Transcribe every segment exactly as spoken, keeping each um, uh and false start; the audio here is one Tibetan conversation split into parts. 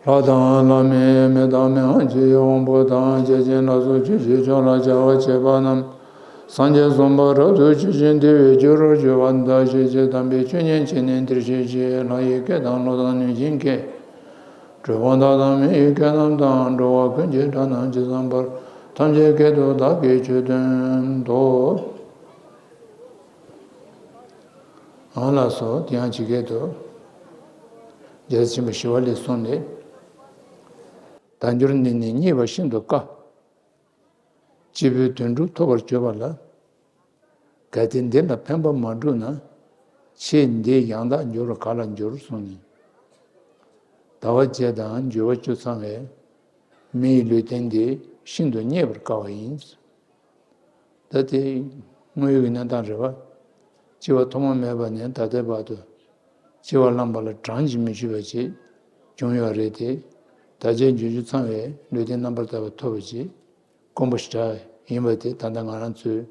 ལྷ་དང་ལྷ་མིན་མི་དང་མི་འམ་ཅི་ཡི་དབང་པོ་དང་། བརྒྱ་བྱིན་ལ་སོགས་ཆོས་ཀྱི་མཆོག་ལ་སྦྱར་བར་བྱེད་པ་རྣམས། སངས་རྒྱས་གསུམ་པོ་རབ་ཏུ་ཆོས་ཀྱི་འདུལ་བའི་རྒྱུ་རུ་གྱུར་པ་འདི་དག་ཤེས་བྱའི་དམ་པའི་ཆོས་ཉིད་ཀྱི་ནི་འདིར་གཤེགས་ཤིག། ལྷ་ཡི་སྐད་དང་ཀླུ་དང་གནོད་སྦྱིན་སྐད། གྲུལ་བུམ་དག་དང་མི་ཡི་སྐད་རྣམས་དང་། འགྲོ་བ་ཀུན་གྱི་སྒྲ་རྣམས་ཇི་ཙམ་པར། ཐམས་ཅད་སྐད་དུ་བདག་གིས་ཆོས་བསྟན་ཏོ། ཨང་ལགས་སོ། དེ་ཡང་ཇི་སྐད་དུ། རྒྱལ་སྲས་ཆེན་པོ་ཞི་བ་ལྷས་གསུངས་ནས། དལ་འབྱོར་འདི་ནི་རྙེད་པར་ཤིན་ཏུ་དཀའ། སྤྱི་བོའི་དོན་གྲུབ་ཐོབ་པར་གྱུར་པ་ལ། གལ་ཏེ་འདི་ལ་ཕན་པ་མ་བསྒྲུབས་ན། ཆོས་འདི་ཡང་དག་འབྱོར་བ་ག་ལ་འབྱོར་གསུངས་ནས། ཟླ་བ་བརྒྱད་དང་འགྱུར་བ་བཅུ་ཚང་བའི་མི་ཡི་ལུས་རྟེན་འདི་ཤིན་ཏུ་རྙེད་པར་དཀའ་བ་ཡིན། ད་དེ་དངོས་ཡོད་ཀྱི་གནས་སྟངས་རེད་བ། སྐྱེ་བ་ཐོག་མ་མེད་པ་ནས་ད་ལྟའི་བར་དུ་སྐྱེ་བ་བླངས་པ་ལ་གྲངས་ཀྱིས་མི་ཆོད་པ་ཞིག་བྱུང་ཡོད་རེད་དེ། ད་ཆའི་འབྱོར་བཅུ་ཚང་བའི་ལུས་རྟེན་རྣམ་པར་དག་པ་ཐོབ་པ་ཞིག་དཀོན་པོ་ཞེ་དྲག་ཡིན་པ་དེ་ད་ལྟ་ང་རང་ཚོའི་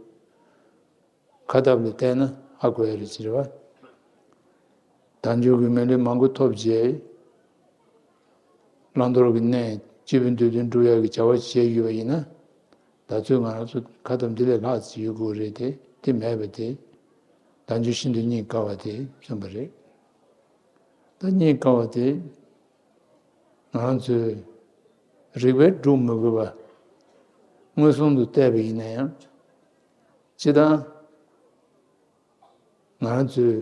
ཁ་སྟབས་ལ་བལྟས་ན་ཧ་གོ་ཡ་རེད་ཅེས་རེད་བ། དལ་འབྱོར་གྱི་མི་ལུས་མང་པོ་ཐོབ་རྗེས། བླང་དོར་གྱི་གནས་སྤྱི་བོའི་འདོད་དོན་སྒྲུབ་ཡག་གི་བྱ་བ་བྱས་ཡོད་པ་ཡིན་ན། ད་ཚོད་ང་རང་ཚོ་ཁ་སྟབས་འདི་ལས་ལྷག་ཅིག་ཡོད་དགོས་རེད་དེ། དེ་མེད་པ་དེ། དལ་འབྱོར་ཤིན་ཏུ་རྙེད་དཀའ་བ་དེ་མཚོན་པ་རེད། ད་རྙེད་དཀའ་བ་དེ་ང་རང་ཚོས་རིགས་པས་སྒྲུབ་མི་དགོས་པ། མངོན་སུམ་དུ་བལྟས་པ་ཡིན་ན་ཡང་། སྤྱིར་བཏང་། ང་རང་ཚོའི་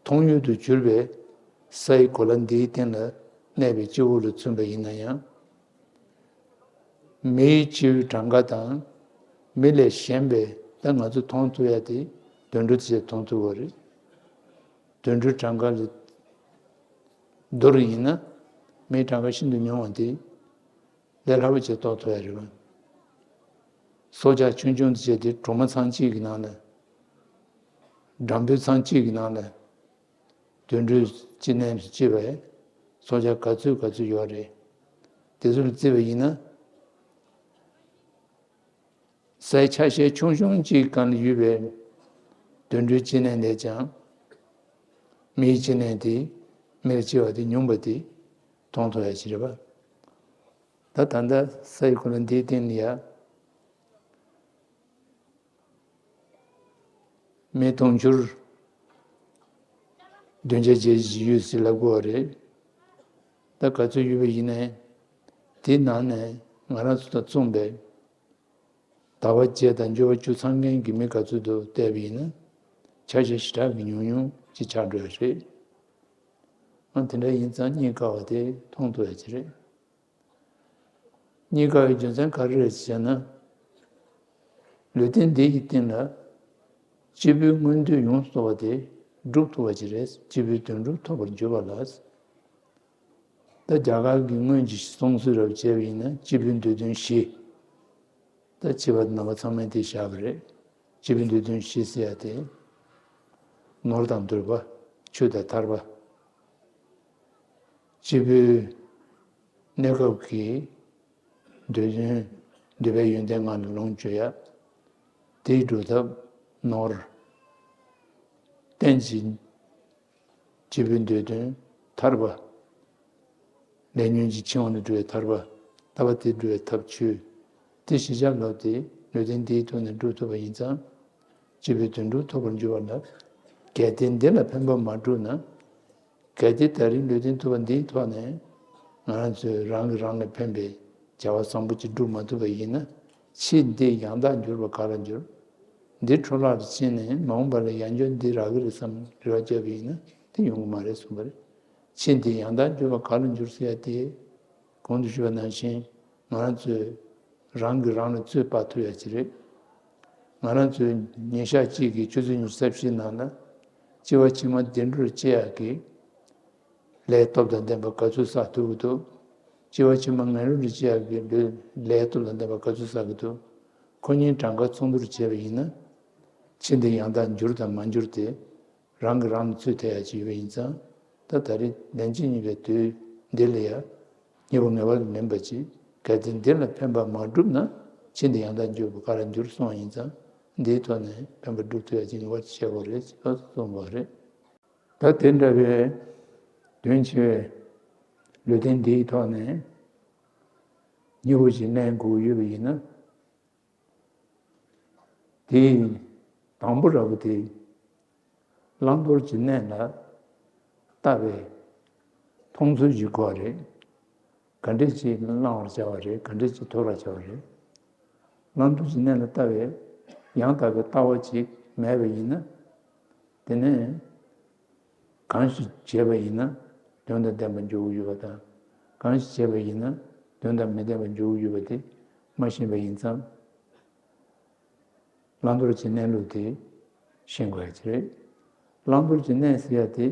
མཐོང་ཡུལ་དུ་གྱུར་པའི་ས་ཡི་གོ་ལ་འདིའི་སྟེང་ལ་གནས་པའི་སྤྱི་བོ་ལ་མཚོན་པ་ཡིན་ན་ཡང་། མི་ཡི་སྤྱི་བོའི་གྲངས་ཀ་དང་། མི་ལས་གཞན་པའི་ད་ང་ཚོས་མཐོང་ཐུབ་ཡ་དེ་དུད་འགྲོ་དེ་ཚོས་མཐོང་ཐུབ་པ་རེད། དུད་འགྲོའི་གྲངས་ཀ་ལ་བསྡུར་ཡིན་ན་མིའི་གྲངས་ཀ་ཤིན་ཏུ་ཉུང་བ་དེ། ལས་སླ་པོ་བྱས་རྟོགས་ཐུབ་ཡ་རེད་བ། སྲོག་ཆགས་ཆུང་ཆུང་དེ་བྱས་ཏེ་གྲོག་མ་ཚང་གཅིག་གི་ནང་ལ། སྦྲང་བུ་ཚང་གཅིག་གི་ནང་ལ། དུད་འགྲོའི་སྤྱི་གནས་སུ་སྐྱེས་པའི་སྲོག་ཆགས་ག་ཚོད་ག་ཚོད་ཡོད་རེད། དེ་ཚོ་ལ་བརྩིས་པ་ཡིན་ན། སའི་ཆ་ཤས་ཆུང་ཆུང་གཅིག་སྒང་ལ་ཡོད་པའི་དུད་འགྲོའི་སྤྱི་གནས་ལས་ཀྱང་། མིའི་སྤྱི་གནས་དེ། མིར་སྐྱེ་བ་དེ་ཉུང་བ་དེ་མཐོང་ཐུབ་ཡ་ཞིག་རེད་བ། ད་ད་ལྟ་ས་ཡི་གོ་ལ་འདིའི་སྟེང་ལ་ཡ། མི་དུང་ཕྱུར་བདུན་བརྒྱ་བརྒྱད་ཅུ་ཡོད་ཟེར་ལབ་དགོས་པ་རེད། ད་ག་ཚོད་ཡོད་པ་ཡིན་ནའི། དེའི་ནང་ནས་ང་རང་ཚོ་དང་མཚུངས་པའི་ཟླ་བ་བརྒྱད་དང་འགྱུར་བ་བཅུ་ཚང་མཁན་གྱི་མི་ག་ཚོད་འདུག་བལྟས་པ་ཡིན་ན། ཆ་ཤས་ཞེ་དྲག་གི་ཉུང་ཉུང་ཅིག་ཆགས་འགྲོ་ཡ་རེད། ཨ་དེ་འདྲ་ཡིན་ཙང་རྙེད་དཀའ་བ་དེ་མཐོང་ཐུབ་ཡ་ཅིག་རེད། རྙེད་དཀའ་བའི་རྒྱུ་མཚན་ག་རེ་རེད་ཟེར་ན། ལུས་རྟེན་འདི་ཡི་སྟེང་ལ་སྤྱི་བོའི་མངོན་འདོད་ཡོངས་སུ་རྫོགས་པ་དེ་སྒྲུབ་ཐུབ་པ་ཅིག་རེད། སྤྱི་བོའི་དོན་གྲུབ་ཐོབ་པར་འགྱུར་བ་ལ། ད་རྒྱ་གར་གྱི་སྔོན་གྱི་སྲུང་བརྩི་རབ་བྱས་པ་ཡིན་ན་སྤྱི་བོའི་འདོད་དོན་བཞི། ད་བྱིས་པ་ནང་པ་ཚང་མས་དེ་བཞག་པ་རེད། སྤྱི་བོའི་འདོད་དོན་བཞི་ཟེར་ཡ་དེ། ནོར་དང་འདོད་པ། ཆོས་དང་ཐར་པ། སྤྱི་བོའི་གནས་སྐབས་ཀྱི་འདོད་དོན། འདོད་པའི་ཡོན་ཏན་ལྔ་ལ་ལོངས་སྤྱོད་ཡ། དེའི་སྒྲུབ་ཐབས་ནོར། རྟེན་ཅིང་འབྲེལ་བའི་འདོད་དོན་ཐར་པ། ལས་ཉོན་གྱི་འཆིང་བ་ལས་སྒྲོལ་བའི་ཐར་པ། ལྟ་བ་དེ་སྒྲོལ་བའི་ཐབས་ཆོས། དེ་བཞི་ཆར་བསླབས་ཏེ་ལུས་རྟེན་འདིའི་ཐོག་ནས་སྒྲུབ་ཐུབ་པ་ཡིན་ཙང་། སྤྱི་བོའི་དོན་གྲུབ་ཐོབ་པར་འགྱུར་བ་ལ། གལ་ཏེ་འདི་ལ་ཕན་པ་མ་བསྒྲུབས་ན། གལ་ཏེ་ད་རེས་ལུས་རྟེན་ཐུབ་པ་འདིའི་ཐོག་ནས་ང་རང་ཚོས་རང་གིས་རང་ལ་ཕན་པའི་བྱ་བ་བཟང་པོ་ཅིག་སྒྲུབ་མ་ཐུབ་པ་ཡིན་ན། ཕྱིས་འདི་ཡང་དག་འགྱུར་བ་ག་ལ་འགྱུར། འདི་འཕྲོ་བརླག་ཏུ་ཕྱིན་ནས་མ་འོངས་པ་ལ་ཡང་བསྐྱར་འདི་རག་གི་རེད་བསམ་རེ་བ་བརྒྱབ་པ་ཡིན་ན་དེ་ཡོང་གི་མ་རེད་གསུངས་པ་རེད། ཕྱིས་འདི་ཡང་དག་འགྱུར་བ་ག་ལ་འགྱུར་ཟེར་ཡ་དེ། གོང་དུ་ཞུས་པ་ནང་བཞིན་ང་རང་ཚོས་རང་གིས་རང་ལ་རྩོད་སྤར་ཐུབ་ཡ་ཅིག་རེད། ང་རང་ཚོའི་ཉིན་ཞག་གཅིག་གི་ཆུ་ཚོད་ཉི་ཤུ་རྩ་བཞིའི་ནང་ན་སྐྱེ་བ་ཕྱི་མ་བདེ་འགྲོར་སྐྱེ་ཡག་གི་ལས་སྟོབས་དང་ལྡན་པ་ག་ཚོད་བསགས་ཐུབ་ཀྱི་འདུག་སྐྱེ་བ་ཕྱི་མ་ངན་འགྲོར་སྐྱེ་ཡག་གི་ལས་ལས་སྟོབས་དང་ལྡན་པ་ག་ཚོད་བསགས་ཀྱི་འདུག་ཁོ་གཉིས་གྲངས་ཀ་ཚོགས་འདུར་བྱས་པ་ཡིན་ན། ཕྱིས་འདི་ཡང་དག་འགྱུར་དང་མ་འགྱུར་ཏེ། རང་གིས་རང་ལ་རྩོད་ཐེབས་ཡ་ཅིག་ཡོད་པ་ཡིན་ཙང་། ད་ད་རེས་ལན་གཅིག་གཉིས་པའི་དུས་འདི་ལ་ཡ། ཉེ་བ་ངེས་པ་ལ་མིན་པ་ཅིག་གལ་ཏེ་འདི་ལ་ཕན་པ་མ་བསྒྲུབས་ན། ཕྱིས་འདི་ཡང་དག་འགྱུར་བ་ག་ལ་འགྱུར་གསུངས་པ་ཡིན་ཙང་། འདིའི་ཐོག་ནས་ཕན་པ་བསྒྲུབ་ཐུབ་ཡ་ཅིག་ངེས་པར་དུ་བྱེད་དགོས་རེད་ཅེས་གསུངས་པ་རེད། ད་དེ་འདྲ་བའི་དོན་ཆེ་བའི་ ལུས་རྟེན་འདིའི་ཐོག་ནས་མཉེས་པོ་ཞིག་གནས་དགོས་ཡོད་པ་ཡིན་ན། དེའི་དང་པོ་ར་བ་དེ། བླང་དོར་གྱི་གནས་ལ་ལྟ་བའི་མཐོང་ཚུལ་གྱི་སྐོར་རེད། ག་འདྲས་ཅིག་བླང་བར་བྱ་བ་རེད། ག་འདྲས་ཅིག་དོར་བར་བྱ་བ་རེད། བླང་དོར་གྱི་གནས་ལ་ལྟ་བའི་ཡང་དག་པའི་ལྟ་བ་ཅིག་མེད་པ་ཡིན་ན། དེ་ནས་གང་ཞིག་བྱས་པ་ཡིན་ན་དོན་དང་ལྡན་པར་འཇོག་གི་ཡོད་པ་དང་། གང་ཞིག་བྱས་པ་ཡིན་ན་དོན་དང་མི་ལྡན་པར་འཇོག་གི་ཡོད་པ་དེ་མ་ཤེས་པ་ཡིན་ཙང་། བླང་དོར་གྱི་གནས་ལུགས་དེ་ཤེས་དགོས་ཡ་ཅིག་རེད། བླང་དོར་གྱི་གནས་ཟེར་ཡ་དེ་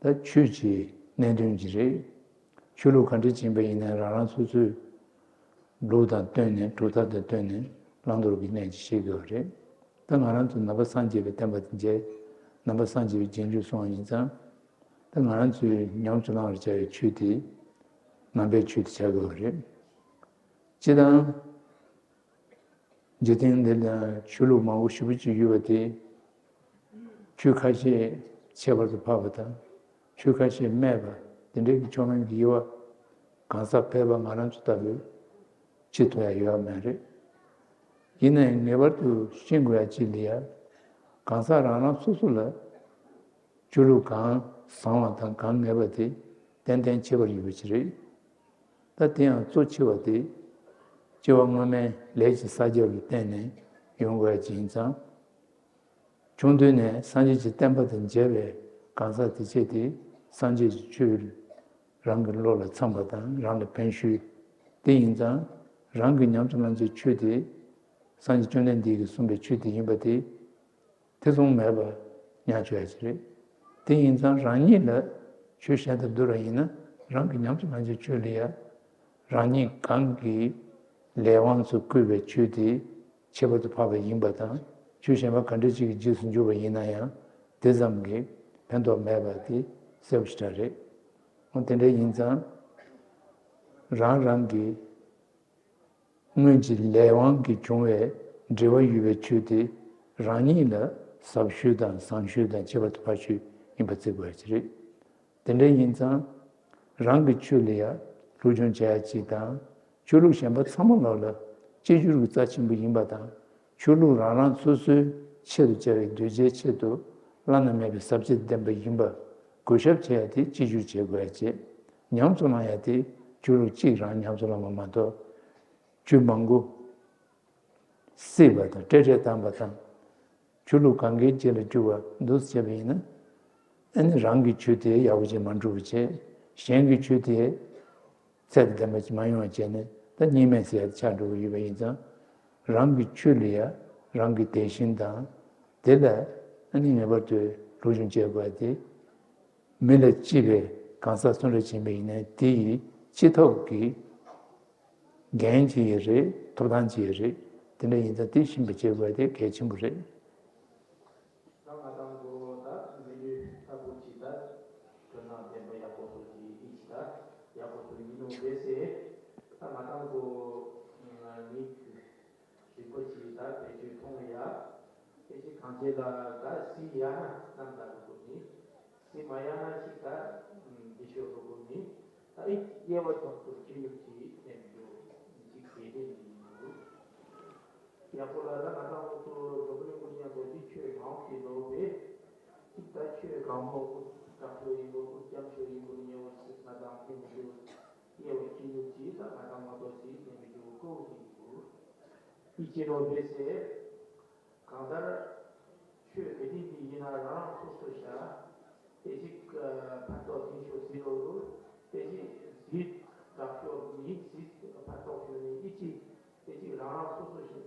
ད་ཆོས་ཀྱི་གནད་དོན་ཅིག་རེད། ཆོས་ལུགས་ག་འདྲ་ཅིག་ཡིན་པ་ཡིན་ན་རང་རང་སོ་སོའི་ལུགས་དང་བསྟུན་ནས། གྲུབ་མཐའ་དང་བསྟུན་ནས་བླང་དོར་གྱི་གནས་ཅིག་ཤེས་དགོས་པ་རེད། ད་ང་རང་ཚོ་ནང་པ་སངས་རྒྱས་པའི་བསྟན་པ་དེ་མཇལ། ནང་པ་སངས་རྒྱས་པའི་རྗེས་འཇུག་སོང་བ་ཡིན་ཙང་། ད་ང་རང་ཚོའི་ཉམས་སུ་བླང་བར་བྱ་བའི་ཆོས་དེ་ནང་པའི་ཆོས་དེ་བྱ་དགོས་པ་རེད། སྤྱིར་བཏང་། འཇིག་རྟེན་འདི་ལ་ཆོས་ལུགས་མང་པོ་ཞེ་པོ་ཅིག་ཡོད་པ་དེ། ཆོས་ཁ་ཤས་ཁྱད་པར་དུ་འཕགས་པ་དང་། ཆོས་ཁ་ཤས་སྨད་པ། དེ་འདྲའི་གི་ཕྱོགས་ལྷུང་གི་དབྱེ་བ་གང་ཟག་ཕལ་པ་ང་རང་ཚོ་ལྟ་བུས་ཕྱེ་ཐུབ་ཡ་ཡོད་པ་མ་རེད། ཡིན་ནའང་ངེས་པར་དུ་ཤེས་དགོས་ཡ་ཅིག་ལ་ཡ། གང་ཟག་རང་རང་སོ་སོ་ལ་ཆོས་ལུགས་གང་བཟང་བ་དང་གང་ངན་པ་དེ་ཏན་ཏན་ཁྱད་པར་ཡོད་པ་ཅིག་རེད། ད་དེ་ཡང་གཙོ་ཆེ་བ་དེ་སྐྱེ་བ་སྔོན་མའི་ལས་ཀྱི་བསགས་རྒྱབ་ལ་བརྟེན་ནས་ཡོང་དགོས་ཡ་ཅིག་ཡིན་ཙང་། ཆུང་དུས་ནས་སངས་རྒྱས་ཀྱི་བསྟན་པ་དང་མཇལ་བའི་གང་ཟག་དེ་བྱས་ཏེ། སངས་རྒྱས་ཀྱི་ཆོས་རང་གི་བློ་ལ་འཚམ་པ་དང་རང་ལ་ཕན་ཤོས་དེ་ཡིན་ཙང་། རང་གི་ཉམས་སུ་བླང་བྱའི་ཆོས་དེ་སངས་རྒྱས་བཅོམ་ལྡན་འདས་ཀྱིས་གསུངས་པའི་ཆོས་དེ་ཡིན་པ་དེ་ཐེ་ཚོམ་མེད་པར་ཉམས་བཅོས་ཡ་ཅིག་རེད། དེ་ཡིན་ཙང་རང་ཉིད་ལ་ཆོས་གཞན་དང་བསྡུར་བ་ཡིན་ན། རང་གི་ཉམས་སུ་བླང་བྱའི་ཆོས་ལ་ཡ། རང་ཉིད་གང་གི་ལས་དབང་དུ་བཀོད་པའི་ཆོས་དེ་ཁྱད་པར་དུ་འཕགས་པ་ཡིན་པ་དང་། ཆོས་གཞན་པ་ག་འདྲ་ཅིག་གི་རྗེས་སུ་འཇུག་པ་ཡིན་ན་ཡང་དེ་ཙམ་གྱི་ཕན་ཐོགས་མེད་པ་དེ་གསལ་པོ་ཞེ་དྲག་རེད། འོ་དེ་འདྲ་ཡིན་ཙང་། རང་རང་གི་སྔོན་གྱི་ལས་དབང་གིས་བྱུང་བའི་འབྲེལ་བ་ཡོད་པའི་ཆོས་དེ་རང་ཉིད་ལ་ཟབ་ཤོས་དང་བཟང་ཤོས་དང་ཁྱད་པར་དུ་འཕགས་ཤོས་ཡིན་པ་བརྩི་དགོས་ཡ་ཅིག་རེད། དེ་འདྲ་ཡིན་ཙང་། རང་གི་ཆོས་ལ་ཡ་སློབ་སྦྱོང་བྱ་ཡ་གཅིག་དང་། ཆོས་ལུགས་གཞན་པ་ཚང་མ་ལོག་ལ་གཅིག་གྱུར་གྱི་རྩ་ཆེན་པོ་ཡིན་པ་དང་། ཆོས་ལུགས་རང་རང་སོ་སོའི་ཆེད་དུ་བྱ་བའི་གདུལ་བྱའི་ཆེད་དུ་བླ་ན་མེད་པའི་ཟབ་ཁྲིད་ལྡན་པ་ཡིན་པ་གུས་ཞབས་བྱེད་ཡ་དེ་གཅིག་གྱུར་བྱེད་དགོས་ཡ་བྱེད། ཉམས་སུ་བླང་ཡ་དེ་ཆོས་ལུགས་གཅིག་རང་ཉམས་སུ་བླང་བ་མ་གཏོགས། ཆོས་མང་པོ་བསྲེས་པ་དང་། སྤྲེལ་སྤྲེལ་བཏང་བ་དང་། ཆོས་ལུགས་གང་གའི་རྗེས་ལ་རྒྱུག་པ་འདུག་སེ་བྱས་པ་ཡིན་ན། ཨ་ནི་རང་གི་ཆོས་དེ་ཡག་པོ་ཅིག་མ་འགྲུབ་པ་བྱས། གཞན་གྱི་ཆོས་དེ་ཚད་དང་ལྡན་པ་ཅིག་མ་ཡོང་བ་བྱས་ནས། ད་གཉིས་སྨན་ཟེར་ཡ་དེ་ཆགས་འགྲོ་གི་ཡོད་པ་ཡིན་ཙང་། རང་གི་ཆོས་ལ་ཡ་རང་གི་དད་ཞེན་དང་། དེ་ལ་ཨ་ནི་ངེས་པར་དུ་སློབ་སྦྱོང་བྱེད་དགོས་པ་དེ། མི་ལ་སྐྱིད་པའི་གང་ཟག་སུ་འདྲ་ཅིག་ཡིན་པ་ཡིན་ནའི་དེ་ཡི་སྐྱིད་ཐོབ་ཀྱི་འགན་ཅིག་ཡོད་རེད། ཐོབ་ཐང་ཅིག་ཡོད་རེད། དེ་འདྲ་ཡིན་ཙང་དེ་ཤེས་པ་བྱེད་དགོས་དེ་གལ་ཆེན་པོ་རེད། ད་ང་དང་གོ་ད་མི་ལུས་ལྟ་བུ་ཅིག་ད་དོན་དང་ལྡན་པ་ཡག་པོ་བཟོ་ཅིག་ཡིན་ཅིག་ད་ཡག་པོ་བཟོ་ཡིན་ནོ་རེད་ཟེར། ད་ང་དང་གོ་ངའི་རིག་པ་ཅིག་ད་བེད་སྤྱོད་གཏོང་ཡ། དེ་ཅིག་གང་བྱེད་ལ་ད་སྲིད་ཡ་ན་རྣམ་དག་རུ་ཀུ་ནི། སྲིད་མ་ཡ་ན་ཅིག་ད་འདི་ཤོ་རུ་ཀུ་ནི། ད་ཨི་དབྱེ་བ་དོག་ཏུ་སྐྱེ་ཡུལ་གྱི་གནས་འགྱུར་ཅིག་དེ་དེ་ནི་འདུག་ཡག་པོ་ལ་ད་ང་དང་འུ་ཚོ་འགྲོ་མི་ཀུན་ཡང་གོ་དེ་ཆོས་གང་གི་ལོ་བས། ཅིག་ད་ཆོས་གང་མོ་ཀུ་དྲག་ཤོས་ཡིན་གོ་ཀུ་སྐྱམ་ཤོས་ཡིན་གོ་ནི་ཡ་བ་སྲིད་ང་དང་དེ་མི་འདུག་དབྱེ་བ་སྐྱེ་ཡུལ་གྱི་ད་ང་དང་མ་གཏོགས་སྲིད་གནས་མི་འགྱུར་ཀུ་ཡིན་འདུག་ཨི་ཅི་ནོ་བེ་སེ། གང་ལྟར། ཆོས་དེ་དེ་དེ་ཡིན་ན་རང་རང་སོ་སོ་བྱ། དེ་ཅིག་ཕན་ཐོགས་དེ་ཤོ་ཟིན་རོ་རུ། དེ་ཅིག་ཟིན་དྲག་ཤོ་ནི་ཟིན་ཕན་ཐོགས་ཤོ་ནི་ཨི་ཅི། དེ་ཅིག་རང་རང་སོ་སོ་བྱ། བ་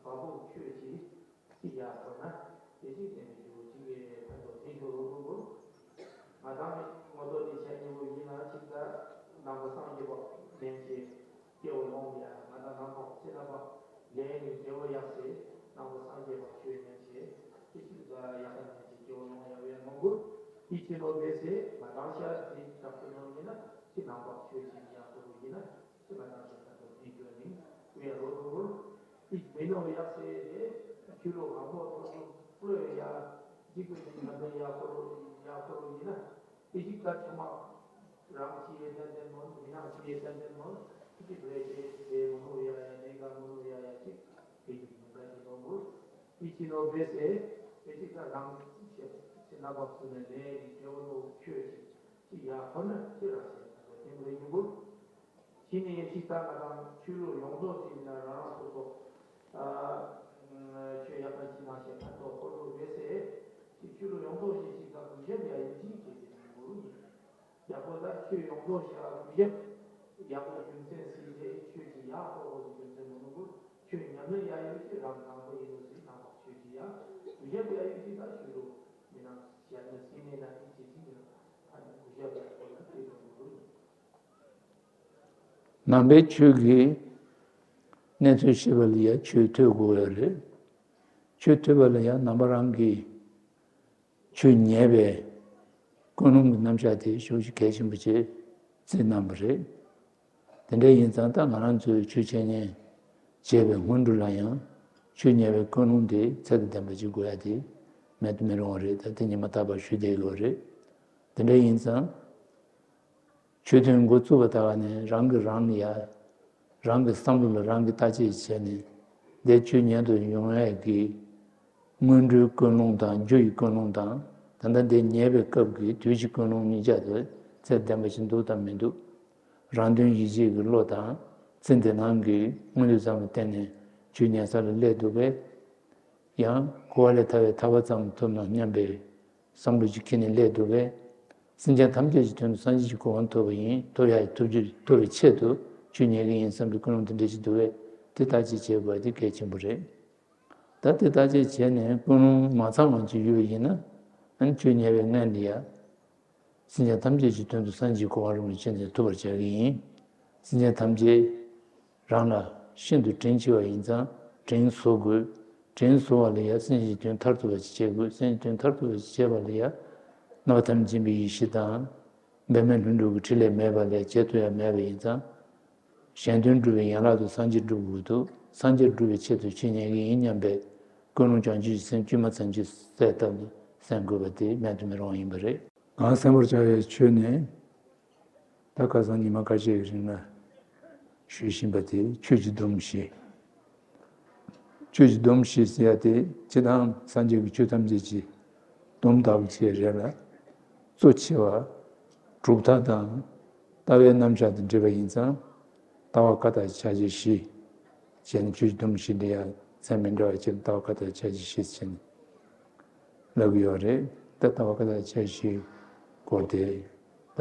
སྤུ་ཆོས་ཅིག་ཅིག་ཡག་པོ་ན། དེ་ཅིག་དེ་ནི་ཞུ་ཅིག་ཕན་ཐོགས་དེ་ཤོ་རོ་རུ་རུ། ང་དང་ངོ་ཐོག་དེ་བྱས་ཉེ་བོ་ཡིན་ན་ཅིག་ད་ནང་པ་སངས་རྒྱས་པ་ལེན་བྱེད། སྐྱེ་བོ་ལོངས་ཡ་ང་དང་ནང་པ་ཚེ་ན་པ་ལེན་ནི་སྐྱེ་བོ་ཡག་སེ་ནང་པ་སངས་རྒྱས་པ་ཆོས་ཉན་བྱེད། དེ་ཅིག་ད་ཡག་ག་ཉན་བྱེད་སྐྱེ་བོ་ལོངས་ཡ་བའི་མང་པོ་དེ་ཅི་ལོ་བས་སེ་ང་དང་ཤ་དེ་དྲག་པོ་ནང་ཡིན་ན་ཅི་ནང་པ་ཆོས་ཅིག་ཡག་པོ་རུ་ཡིན་ན། ཅི་མ་དང་ཅི་ཁ་ཐོག་དེ་བརྗོད་ནི་ཀུ་ཡ་རོ་རུ་རུ། དེ་མི་ནོ་ཡག་སེ་དེ་ཆུ་ལོ་གང་པོ་ཐོག་ཏུ་ཀློ་ཡ་འཇིག་པའི་ཉམས་ལྡན་ཡག་པོ་རུ་ཡག་པོ་རུ་ཡིན་ན་དེ་ཅིག་ད་ཆ་མ་ རང་ཅི་ཡེ་ཏན་ཏན་མོ། མི་རང་ཅི་ཡེ་ཏན་ཏན་མོ། ཅི་རེ་ཅི་རེ་མོ་ནོ་ཡ་ཡ་ཅི་ག་མོ་ནོ་ཡ་ཡ་ཅི་དེ་ཅི་མོ་ད་ཅི་ནོ་བུ། ཅི་ཅི་ནོ་བེ་སེ་བེ་ཅི་ད་རང་ཅི་ཅི་ན་བག་སུ་ནེ་ལེ་ནི་ཏེ་བོ་ནོ་ཆོས་ཅི་ཅི་ཡ་ཁོ་ན་ཅི་ར་ཤེ་ན་ཏེ་མོ་རེ་ཉི་བུ། ཅི་ནི་ཅི་ད་ང་རང་ཆོས་ལུགས་ཡོངས་རྫོགས་ཅི་ན་རང་རང་སོ་སོ་ཨ་ཆོས་ཡག་པ་ཅི་ན་ཤེ་ཕན་ཐོགས་ཁོ་ལུ་བེ་སེ་ཅི་ཆོས་ལུགས་ཡོངས་རྫོགས་ཅི་ཅི་ད་གུ་ཤེ་ཡ་ཡིན་ཅི་ཅི་ཅི་ཉི་བུ་ཡིན། ཡག་པོ་ད་ཆོས་ཡོངས་རྫོགས་བྱ་བ་ཡག་པོ་རྒྱུ་མཚན་སྲིད་དེ་ཆོས་ཀྱི་ཡག་པོ་བོ་དེ་རྒྱུ་མཚན་མི་ནུས་པོ་ཆོས་ཉམས་ལེན་ཡག་ཡོད་ཀྱི་རང་དང་པོ་ཡིན་ནོ་ཟིག་ནང་པ་ཆོས་ཀྱི་ཡག་རྒྱུ་ཡག་པོ་ཡག་ཡོད་ཀྱི་ད་ཆོས་རུ་མི་ནང་ཞལ་ནས་སྲིད་ནས་ན་ཨི་ཅི་ཅི་ཉིན་ཨ་ནི་རྒྱུ་ཡག་པོ་ཡག་པོ་ན་དེ་རུ་མི་རུ་ཡིན། ནང་པའི་ཆོས་ཀྱི་གནས་ཚུལ་ཤེས་པ་ལ་ཡང་ཆོས་ཐོས་དགོས་ཡོད་རེད། ཆོས་ཐོས་པ་ལ་ཡང་ནང་པ་རང་གི་ཆོས་ཉན་པའི་ཀུན་སློང་གི་རྣམ་གཞག་དེ་ཞེ་པོ་ཅིག་གལ་ཆེན་པོ་ཅིག་བརྩིས་གནང་བ་རེད། དེ་འདྲ་ཡིན་ཙང་ད་ང་རང་ཚོའི་ཆོས་འཆད་ཉན་བྱེད་པའི་སྔོན་འགྲོ་ལ་ཡང་ཆོས་ཉན་པའི་ཀུན་སློང་དེ་ཚད་དང་ལྡན་པ་ཅིག་དགོས་ཡ་དེ་མེད་དུ་མི་རུང་བ་རེད། ད་དེ་ཉི་མ་རྟག་པར་ཞུ་བསྡད་དགོས་རེད། དེ་འདྲ་ཡིན་ཙང་། ཆོས་ཐོས་འགོ་བཙུགས་པ་ལྟ་བ་ནས་རང་གིས་རང་ལ་ཡ། རང་གི་བསམ་བློ་ལ་རང་གིས་བརྟག་དཔྱད་བྱས་ནས་འདི་ཆོས་ཉན་དུ་ཡོང་ཡས་ཀྱི་སྔོན་འགྲོའི་ཀུན་སློང་དང་རྒྱུ་ཡི་ཀུན་སློང་དང་ད་ལྟ་འདི་ཉན་པའི་སྐབས་ཀྱི་དུས་ཀྱི་ཀུན་སློང་གཉིས་ཆ་དེ་ཚད་ལྡན་པ་ཞིག་འདུག་དང་མི་འདུག་རང་དོན་ཡིད་བྱེད་ཀྱི་བློ་དང་ཚེ་འདི་སྣང་གི་མངོན་འདོད་ཙམ་ལ་བརྟེན་ནས་ཆོས་ཉན་ས་ལ་སླེབས་འདུག་པས། ཡང་འཁོར་བ་ལས་ཐར་བའི་ཐར་པ་ཙམ་ཐོབ་ན་སྙམ་པའི་བསམ་བློ་ཅིག་འཁྱེར་ནས་སླེབས་འདུག་པས། སེམས་ཅན་ཐམས་ཅད་ཀྱི་དོན་དུ་སངས་རྒྱས་ཀྱི་གོ་འཕང་ཐོབ་པ་ཡིན། ཐོབ་ཡག་ཐོབ་རྒྱུ་ཐོབ་པའི་ཆེད་དུ་ཆོས་ཉན་གྱི་ཡིན་བསམ་པའི་ཀུན་སློང་དེ་འདྲ་ཞིག་འདུག་པས་དེ་བརྟག་དཔྱད་བྱེད་དགོས་པ་དེ་གལ་ཆེན་པོ་རེད། ད་དེ་བརྟག་དཔྱད་བྱས་ནས་ཀུན་སློང་མ་ཚང་བ་ཅིག་ཡོད་པ་ཡིན་ན་ཨ་ནི་ཆོས་ཉན་པའི་སྔོན་ལ་ཡ། སེམས་ཅན་ཐམས་ཅད་ཀྱི་དོན་དུ་སངས་རྒྱས་གོ་འཕང་རིན་པོ་ཆེ་འདི་ཐོབ་པར་བྱ་གི་ཡིན། སེམས་ཅན་ཐམས་ཅད་རང་ལ་ཤིན་ཏུ་དྲིན་ཆེ་བ་ཡིན་ཙང་དྲིན་གཟོ་དགོས། དྲིན་གཟོ་བ་ལ་ཡང་སེམས་ཅན་གྱི་དོན་མཐར་ཐུག་པ་ཞིག་བྱེད་དགོས། སེམས་ཅན་དོན་མཐར་ཐུག་པ་ཞིག་བྱེད་པ་ལ་ཡང་རྣམ་པ་ཐམས་ཅད་མཁྱེན་པའི་ཡེ་ཤེས་དང་། འབད་མེད་ལྷུན་གྲུབ་ཀྱི་ཕྲིན་ལས་མེད་པ་ལས་བྱེད་ཐུབ་ཡ་མེད་པ་ཡིན་ཙང་། གཞན་དོན་སྒྲུབ་པའི་ཡན་ལག་ཏུ་སངས་རྒྱས་སྒྲུབ་དགོས་འདུག་སངས་རྒྱས་སྒྲུབ་པའི་ཆེད་དུ་ཆོས་ཉན་གྱི་ཡིན་སྙམ་པའི་ཀུན་སློང་བྱང་ཆུབ་ཀྱི་སེམས་བཅོས་མ་ཚང་ཆུད་ཟོས་བཏབ་ནས་གསན་དགོས་པ་དེ་མེད་དུ་མི་རུང་བ་ཡིན་པ་རེད། གང་གསན་པར་བྱ་བའི་ཆོས་ནི། ད་ཁ་སང་ཉི་མ་ཁ་ཤས་ཀྱི་རིང་ལ་ཞུས་བཞིན་པ་དེ་ཆོས་ཀྱི་སྡོམ་བཞི། ཆོས་ཀྱི་སྡོམ་བཞི་ཟེར་ཡ་དེ་སྤྱིར་བཏང་སངས་རྒྱས་ཀྱི་ཆོས་ཐམས་ཅད་ཀྱི་སྡོམ་ལྟ་བུ་བྱས་རེད་ལ། གཙོ་ཆེ་བ་གྲུབ་མཐའ་དང་ལྟ་བའི་རྣམ་གཞག་དང་འབྲེལ་བ་ཡིན་ཙང་། ལྟ་བ་བཀའ་རྟགས་ཀྱི་ཆ་བྱད་བཞི་བྱས་ནས་ཆོས་ཀྱི་སྡོམ་བཞི་འདི་ཡང་ཚད་མི་འདྲ་བ་བྱས་ནས་ལྟ་བ་བཀའ་རྟགས་ཀྱི་ཆ་བྱད་བཞི་བྱས་ནས། ལབ་ཀྱི་ཡོད་རེད། ད་ལྟ་བ་བཀའ་རྟགས་ཆ་བཞིའི་སྐོར་དེ་ད་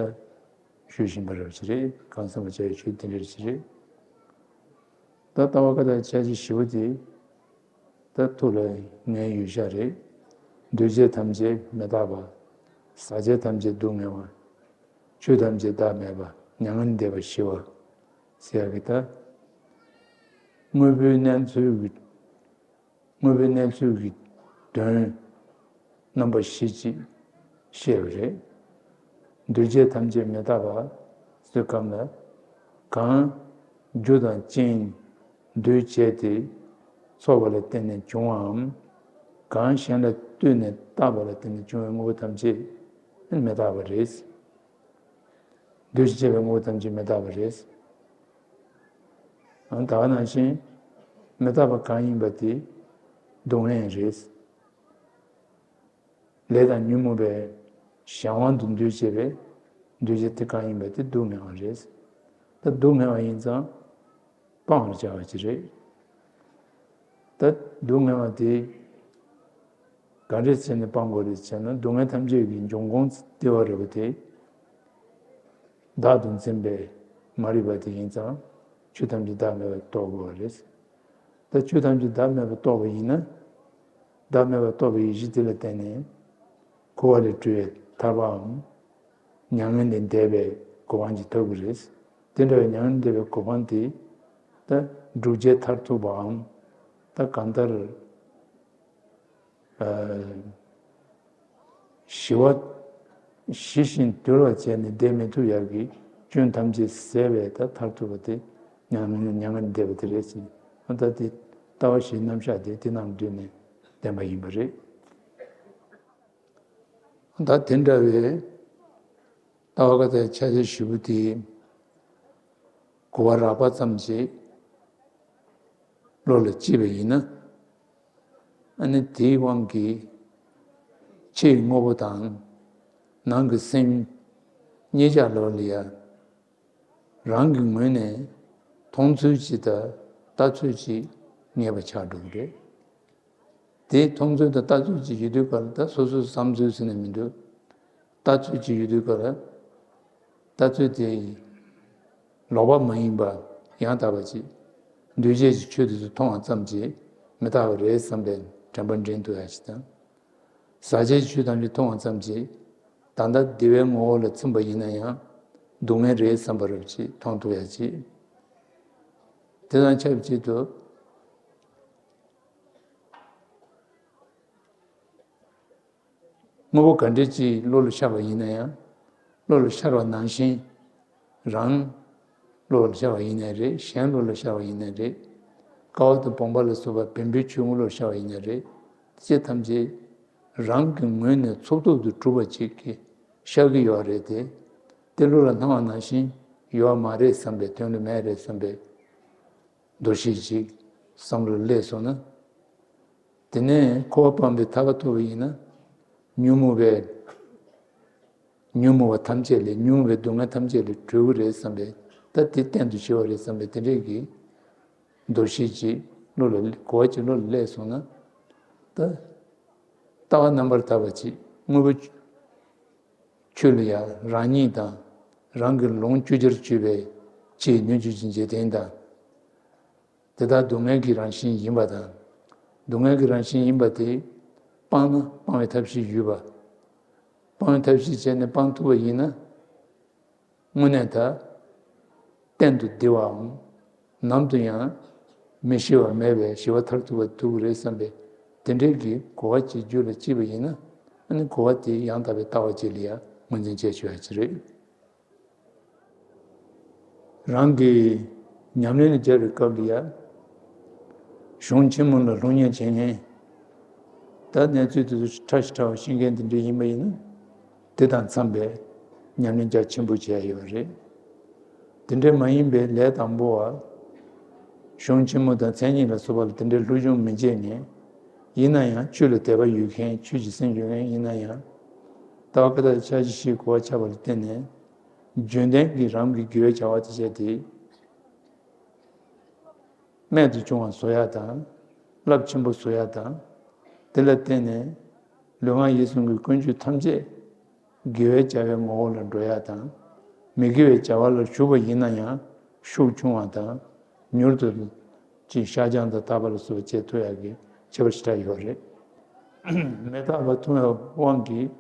ཞུ་བཞིན་པ་རེད་ཅེས་རེད། གང་གསན་པར་བྱ་བའི་ཆོས་དེ་འདྲ་ཅེས་རེད། ད་ལྟ་བ་བཀའ་རྟགས་ཆ་བཞི་བཞི་པོ་དེ་ད་ཐུགས་ལ་ངེས་ཡོད་ཤག་རེད། འདུས་བྱས་ཐམས་ཅད་མི་རྟག་པ། ཟག་བཅས་ཐམས་ཅད་སྡུག་བསྔལ་བ། ཆོས་ཐམས་ཅད་བདག་མེད་པ། མྱ་ངན་ལས་འདས་པ་ཞི་བ། ཟེར་ཡག་གི་ད་དངོས་པོའི་གནས་ཚུལ་གྱི་དངོས་པོའི་གནས་ཚུལ་གྱི་དོན་རྣམ་པ་བཞི་ཅིག་བཤད་པ་རེད། འདུས་བྱས་ཐམས་ཅད་མི་རྟག་པ་ཟེར་སྐབས་ལ། གང་རྒྱུ་དང་རྐྱེན་འདུས་བྱས་ཏེ་ཚོགས་པ་ལ་བརྟེན་ནས་བྱུང་བའམ། གང་གཞན་ལ་ལྟོས་ནས་བཏགས་པ་ལ་བརྟེན་ནས་བྱུང་བའི་དངོས་པོ་ཐམས་ཅད་མི་རྟག་པ་རེད། འདུས་བྱས་པའི་དངོས་པོ་ཐམས་ཅད་མི་རྟག་པ་རེད། ཨ་ད་ག་ནང་བཞིན་མི་རྟག་པ་གང་ཡིན་པ་དེ་སྡུག་བསྔལ་རེད། ལས་དང་ཉོན་མོངས་པའི་གཞན་དབང་དུ་འདུས་བྱས་པའི་འདུས་བྱས་དེ་གང་ཡིན་པ་དེ་སྡུག་བསྔལ་བ་རེད། ད་སྡུག་བསྔལ་བ་ཡིན་ཙང་སྤང་བར་བྱ་བ་ཅིག་རེད། ད་སྡུག་བསྔལ་བ་དེ་ག་འདྲས་བྱས་ནས་སྤང་དགོས་རེད་ཟེར་ན། སྡུག་བསྔལ་ཐམས་ཅད་ཀྱི་འབྱུང་ཁུངས་ལྟེ་བ་རེད་པ་དེ། བདག་ཏུ་འཛིན་པའི་མ་རིག་པ་དེ་ཡིན་ཙང་ཆོས་ཐམས་ཅད་བདག་མེད་པར་རྟོགས་དགོས་པ་རེད། ད་ཆོས་ཐམས་ཅད་བདག་མེད་པར་རྟོགས་པ་ཡིན་ན། བདག་མེད་པར་རྟོགས་པའི་ཡེ་ཤེས་དེ་ལ་བརྟེན་ནས་འཁོར་བ་ལས་གྲོལ་བའི་ཐར་པའམ། མྱ་ངན་ལས་འདས་པའི་གོ་འཕང་ཅིག་ཐོབ་ཀྱི་རེད། དེ་འདྲ་བའི་མྱ་ངན་ལས་འདས་པའི་གོ་འཕང་དེ་ད་བསྒྲུབ་བྱའི་མཐར་ཐུག་པའམ། ད་གང་ལྟར་ཨ་ཞི་བ་ཞི་ཞིང་དུལ་བར་བྱས་ནས་བསྡད་མི་ཐུབ་ཡག་གི་སྐྱོན་ཐམས་ཅད་ཟད་པའི་ད་མཐར་ཐུག་པ་དེ་མྱ་ངན་མྱ་ངན་ལས་འདས་པ་དེ་རེད་ཟེར། ཨ་ད་དེ་ལྟ་བ་བཞིའི་རྣམ་གཞག་དེ་དེ་རྣམས་བསྡུས་ནས་བསྟན་པ་ཡིན་པ་རེད། ད་དེ་འདྲ་བའི་ ལྟ་བ་ཀ་ཏ་ཕྱག་རྒྱ་བཞི་པོ་དེ་གོ་བ་རགས་པ་ཙམ་ཞིག་བློ་ལ་སྐྱེས་པ་ཡིན་ན། ཨ་ནི་དེའི་དབང་གིས་ཕྱིའི་དངོས་པོ་དང་ནང་གི་སེམས་གཉིས་ཆ་ལོ་ལ་ཡ། རང་གི་ངོས་ནས་མཐོང་ཚུལ་གཅིག་དང་ལྟ་ཚུལ་གཅིག་ངེས་པ་ཆགས་འགྲོ་གི་རེད། དེ་མཐོང་ཚུལ་དང་ལྟ་ཚུལ་གཅིག་ཡོད་དུས་ག་ལ་ད་སོ་སོའི་བསམ་ཚུལ་ཟེར་ནས་མི་འདུག་ལྟ་ཚུལ་གཅིག་ཡོད་དུས་ག་ལ་ལྟ་ཚུལ་དེ་ལོག་པ་མ་ཡིན་པ་ཡང་དག་པ་ཅིག་འདུས་བྱས་ཀྱི་ཆོས་དེ་ཚོ་མཐོང་བ་ཙམ་གྱིས་མི་རྟག་པ་རེད་བསམ་པའི་དྲན་པ་འདྲེན་ཐུབ་ཡ་ཞིག་དང་། ཟག་བཅས་ཆོས་ཐམས་ཅད་མཐོང་བ་ཙམ་གྱིས་ད་ལྟ་བདེ་བའི་ངོ་བོ་ལ་ཚིམ་པ་ཡིན་ན་ཡང་སྡུག་བསྔལ་རེད་བསམ་པ་རབ་ཅིག་མཐོང་ཐུབ་ཡ་ཅིག་དེ་དང་ཆབས་ཅིག་ཏུ་དངོས་པོ་ག་འདྲ་ཅིག་བློ་ལ་ཤར་བ་ཡིན་ན་ཡང་བློ་ལ་ཤར་བ་ནང་བཞིན་རང་བློ་ལ་ཤར་བ་ཡིན་ནའི་རེད། གཞན་བློ་ལ་ཤར་བ་ཡིན་ནའི་རེད། ཀ་བ་དང་བུམ་པ་ལ་སོགས་པ་བེམ་པོའི་ཆོས་དངོས་བློ་ལ་ཤར་བ་ཡིན་ནའི་རེད། དེ་ཐམས་ཅད་རང་གི་ངོས་ནས་ཚུགས་ཐུབ་ཏུ་གྲུབ་པ་ཅིག་གིས་ཤར་གྱི་ཡོད་རེད་དེ། དེ་བློ་ལ་སྣང་བ་ནང་བཞིན་ཡོད་མ་རེད་བསམ་པའི་དོན་ལ་མེད་རེད་བསམ་པའི་འདུ་ཤེས་ཅིག་བསམ་བློ་སླེབས་སོང་ན། དེ་ནས་འཁོར་བ་སྤངས་པའི་ཐར་པ་ཐོབ་པ་ཡིན་ན། ཉོན་མོངས་པའི་ཉོན་མོངས་པ་ཐམས་ཅད་ལས་ཉོན་མོངས་པའི་སྡུག་བསྔལ་ཐམས་ཅད་ལས་གྲོལ་གྱི་རེད་བསམ་པའི་ད་དེ་གཏན་དུ་ཞི་བ་རེད་བསམ་པའི་དེ་འདྲས་ཀྱི་འདུ་ཤེས་ཅིག་བློ་ལ་གོ་བ་ཅིག་བློ་ལ་སླེབས་སོང་ན། ད་ལྟ་བ་རྣམ་པར་དག་པ་ཅིག་དངོས་པོ་ཆོས་ལ་ཡང་རང་ཉིད་དང་རང་གི་ལོངས་སྤྱོད་རྒྱུར་གྱུར་པའི་ཕྱིའི་སྣོད་བཅུད་ཀྱི་འཇིག་རྟེན་དང་། དེ་དག་སྡུག་བསྔལ་གྱི་རང་བཞིན་ཡིན་པ་དང་། སྡུག་བསྔལ་གྱི་རང་བཞིན་ཡིན་པ་དེ་སྤངས་ན་སྤང་བའི་ཐབས་ཤེས་ཡོད་པ། སྤང་བའི་ཐབས་ཤེས་བྱས་ནས་སྤང་ཐུབ་པ་ཡིན་ན། དངོས་གནས་ད་གཏན་དུ་བདེ་བའམ་ནམ་དུ་ཡང་མི་ཤི་བ་མེད་པའི་ཞི་བ་མཐར་ཐུག་པ་ཐུབ་ཀྱི་རེད་བསམ་པའི་དེ་འདྲའི་གི་གོ་བ་ཅིག་རྒྱུད་ལ་སྐྱེས་པ་ཡིན་ན། ཨ་ནི་གོ་བ་དེ་ཡང་དག་པའི་ལྟ་བ་ཅིག་ལ་ཡང་ངོས་འཛིན་བྱས་ཆོག་ཡ་ཅིག་རེད། རང་གི་ཉམས་ལེན་ལ་སྦྱར་བའི་སྐབས་ལ་ཡང་གཞུང་ཆེན་མོ་ལ་སློབ་གཉེར་བྱེད་མཁན། ད་གནས་ཚུལ་དེ་ཚོ་ཕྲ་ཞིང་ཕྲ་བ་ཤེས་མཁན་དེ་འདྲ་ཡིན་པ་ཡིན་ན། དེ་དང་འཚམས་པའི་ཉམས་ལེན་རྒྱ་ཆེན་པོ་བྱས་ཡོད་རེད། དེ་འདྲ་མ་ཡིན་པའི་ལས་དང་པོ་བ། གཞུང་ཆེན་མོ་དང་མཚན་ཉིད་ལ་སོགས་པ་ལ་དེ་འདྲའི་སློབ་སྦྱོང་མི་བྱེད་མཁན། ཡིན་ན་ཡང་ཆོས་ལ་དད་པ་ཡོད་མཁན་ཆོས་ཀྱི་སེམས་ཡོད་མཁན་ཡིན་ན་ཡང་། ལྟ་བ་ཀ་ཏ་ཕྱག་རྒྱ་བཞིའི་གོ་བ་ཆགས་པ་ལ་བརྟེན་ནས། རྒྱུན་ལྡན་གྱི་རང་གི་དགེ་བའི་བྱ་བ་དེ་བྱས་ཏེ། རྨད་དུ་བྱུང་བ་བཟོ་ཡག་དང་། རླབས་ཆེན་པོ་བཟོ་ཡག་དང་། དེ་ལ་བརྟེན་ནས་ལུས་ངག་ཡིད་གསུམ་གྱི་ཀུན་སྤྱོད་ཐམས་ཅད་དགེ་བའི་བྱ་བའི་ངོ་བོ་ལ་འགྲོ་ཡག་དང་། མི་དགེ་བའི་བྱ་བ་ལ་ཞུགས་པ་ཡིན་ན་ཡང་ཤུགས་ཆུང་བ་དང་། མྱུར་དུ་ཅིག་བཤགས་སྦྱང་དང་དག་པ་ལ་སོགས་པ་བྱེད་ཐུབ་ཡག་གི་ཁྱད་པར་ཞེ་དྲག་ཡོད་རེད། མི་རྟག་པ་མཐོང་བའི་དབང་གིས་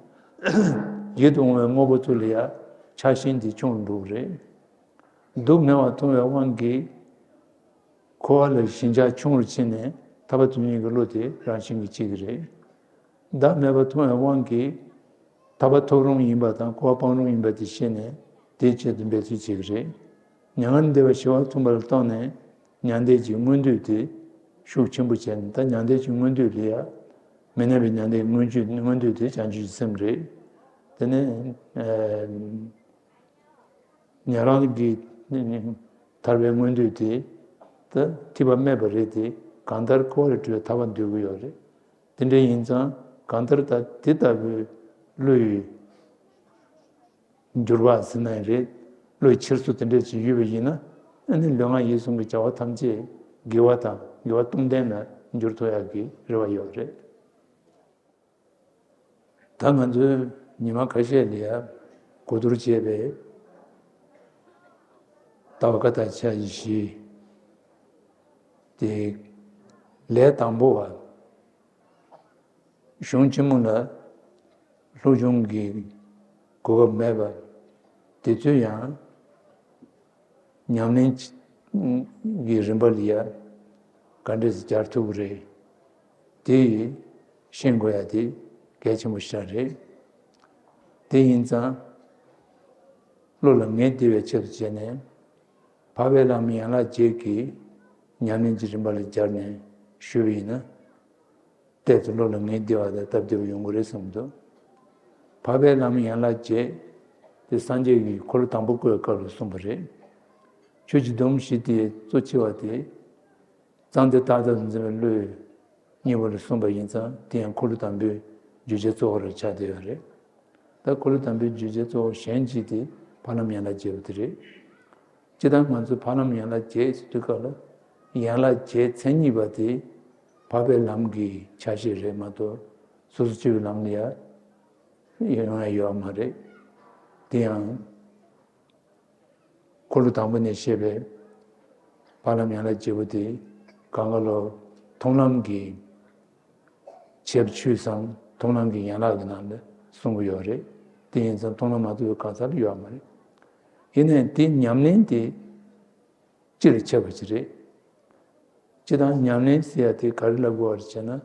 ཡིད་དུ་འོང་བའི་དངོས་པོ་ཚོ་ལ་ཡང་ཆགས་ཞེན་དེ་ཆུང་རུ་འགྲོ་གི་རེད། སྡུག་བསྔལ་བ་མཐོང་བའི་དབང་གིས་འཁོར་བ་ལ་ཞེན་ཆགས་ཆུང་རུ་ཕྱིན་ནས་ཐར་པ་ཐོབ་ནས་ཀྱི་བློ་དེ་རང་བཞིན་གྱིས་སྐྱེ་གི་རེད། བདག་མེད་པ་མཐོང་བའི་དབང་གིས་ཐར་པ་ཐོབ་རུང་ཡིན་པ་དང་འཁོར་བ་སྤང་རུང་ཡིན་པ་དེ་ཤེས་ནས་དེའི་ཆེད་དུ་འབད་རྩོལ་བྱེད་ཀྱི་རེད། མྱ་ངན་འདས་པ་ཞི་བ་མཐོང་བ་ལ་བརྟེན་ནས་མྱང་འདས་ཀྱི་མངོན་འདོད་དེ་ཤུགས་ཆེན་པོ་བྱས་ནས་ད་མྱང་འདས་ཀྱི་མངོན་འདོད་ལ་ཡང་མི་གནས་པའི་མྱང་འདས་མངོན་སྤྱོད་མངོན་འདོད་དེ་བྱང་ཆུབ་ཀྱི་སེམས་རེད། དེ་ནས་ཉན་རང་གི་ཐར་པའི་མངོན་འདོད་དེ་ད་ཐེག་པ་སྨད་པ་རེད་དེ། གང་ལྟར་འཁོར་བ་ལས་གྲོལ་བའི་ཐར་པ་འདོད་ཀྱི་ཡོད་རེད། དེ་འདྲ་ཡིན་ཙང་གང་ལྟར་ད་དེ་ལྟ་བུའི་བློ་ཡི་འགྱུར་བ་ཟེར་ན་ཡང་རེད། བློའི་འཁྱེར་སོ་དེ་འདྲ་ཅིག་ཡོད་པ་ཡིན་ན། ཨ་ནི་ལུས་ངག་ཡིད་གསུམ་གྱི་བྱ་བ་ཐམས་ཅད་དགེ་བ་དང་དགེ་བ་སྟོང་ལྡན་ལ་འགྱུར་ཐུབ་ཡག་གི་རེ་བ་ཡོད་རེད། ད་ང་ཚོས་ཉི་མ་ཁ་ཤས་ལ་ཡ་གོ་བསྡུར་བྱས་པའི་ལྟ་བ་ཀ་ཏ་ཕྱག་རྒྱ་བཞི་དེ་ལས་དང་པོ་བ། གཞུང་ཆེན་མོ་ལ་སློབ་སྦྱོང་གི་གོ་སྐབས་མེད་པ་དེ་ཚོས་ཡང་ཉམས་ལེན་གྱི་རིམ་པ་ལ་ཡ་ག་འདྲས་སེ་སྦྱར་ཐུབ་ཀྱི་རེད། དེ་ཤེས་དགོས་ཡ་དེ་གལ་ཆེན་པོ་ཞིག་རེད། དེ་ཡིན་ཙང་བློ་ལ་ངེས་བདེ་བའི་ཆེད་དུ་བྱས་ནས་འཕགས་པའི་ལམ་ཡན་ལག་བརྒྱད་ཀྱི་ཉམས་ལེན་གྱི་རིམ་པ་ལ་སྦྱར་ནས་ཞུས་པ་ཡིན་ན། ཏོག་ཙམ་བློ་ལ་ངེས་བདེ་བ་དང་སྟབས་བདེ་བ་ཡོང་གི་རེད་བསམ་གྱི་འདུག་འཕགས་པའི་ལམ་ཡན་ལག་བརྒྱད། དེ་སངས་རྒྱས་ཀྱིས་འཁོར་ལོ་དང་པོ་བསྐོར་བའི་སྐབས་ལ་གསུངས་པ་རེད། ཆོས་ཀྱི་སྡོམ་བཞི་དེ་གཙོ་ཆེ་བ་དེ། གཙང་བདེ་རྟག་ལྟར་འཛིན་པའི་བློས་གཉིས་པ་ལ་གསུངས་པ་ཡིན་ཙང་དེ་ཡང་འཁོར་ལོ་དང་པོའི་བརྗོད་བྱ་གཙོ་བོ་རུ་ཆགས་བསྡད་ཡོད་རེད། ད་འཁོར་ལོ་དམ་པའི་བརྗོད་བྱའི་གཙོ་བོ་གཞན་གཅིག་དེ་ཕ་ལམ་ཡན་ལག་བརྒྱད་པོ་དེ་རེད། སྤྱིར་བཏང་ང་ཚོས་ཕ་ལམ་ཡན་ལག་བརྒྱད་ཟེར་དུས་སྐབས་ལ་ཡན་ལག་བརྒྱད་མཚན་ཉིད་པ་དེ་འཕགས་པའི་ལམ་གྱི་ཆ་ཤས་རེད་མ་གཏོགས་སོ་སོ་སྐྱེ་བོའི་ལམ་ལ་ཡང་ཡོང་ཡ་ཡོད་མ་རེད། དེ་ཡང་འཁོར་ལོ་དང་པོ་ནས་བཤད་པའི་ཕ་ལམ་ཡན་ལག་བརྒྱད་པོ་དེ་གང་ག་ལོ་མཐོང་ལམ་གྱི་ཁྱད་ཆོས་སམ་མཐོང་ལམ་གྱི་ཡན་ལག་གི་ནང་ལ་གསུང་གི་ཡོད་རེད། དེ་ཡིན་ཙང་མཐོང་ལམ་མ་ཐོབ་པའི་གང་ཟག་ལ་ཡོད་མ་རེད། ཡིན་ནའི་དེ་ཉམས་ལེན་དེ་སྤྱི་ལ་ཁྱབ་པ་ཅིག་རེད། སྤྱིར་བཏང་ཉམས་ལེན་ཟེར་ཡ་དེ་ག་རེ་ལབ་དགོས་པ་རེད་ཟེར་ན་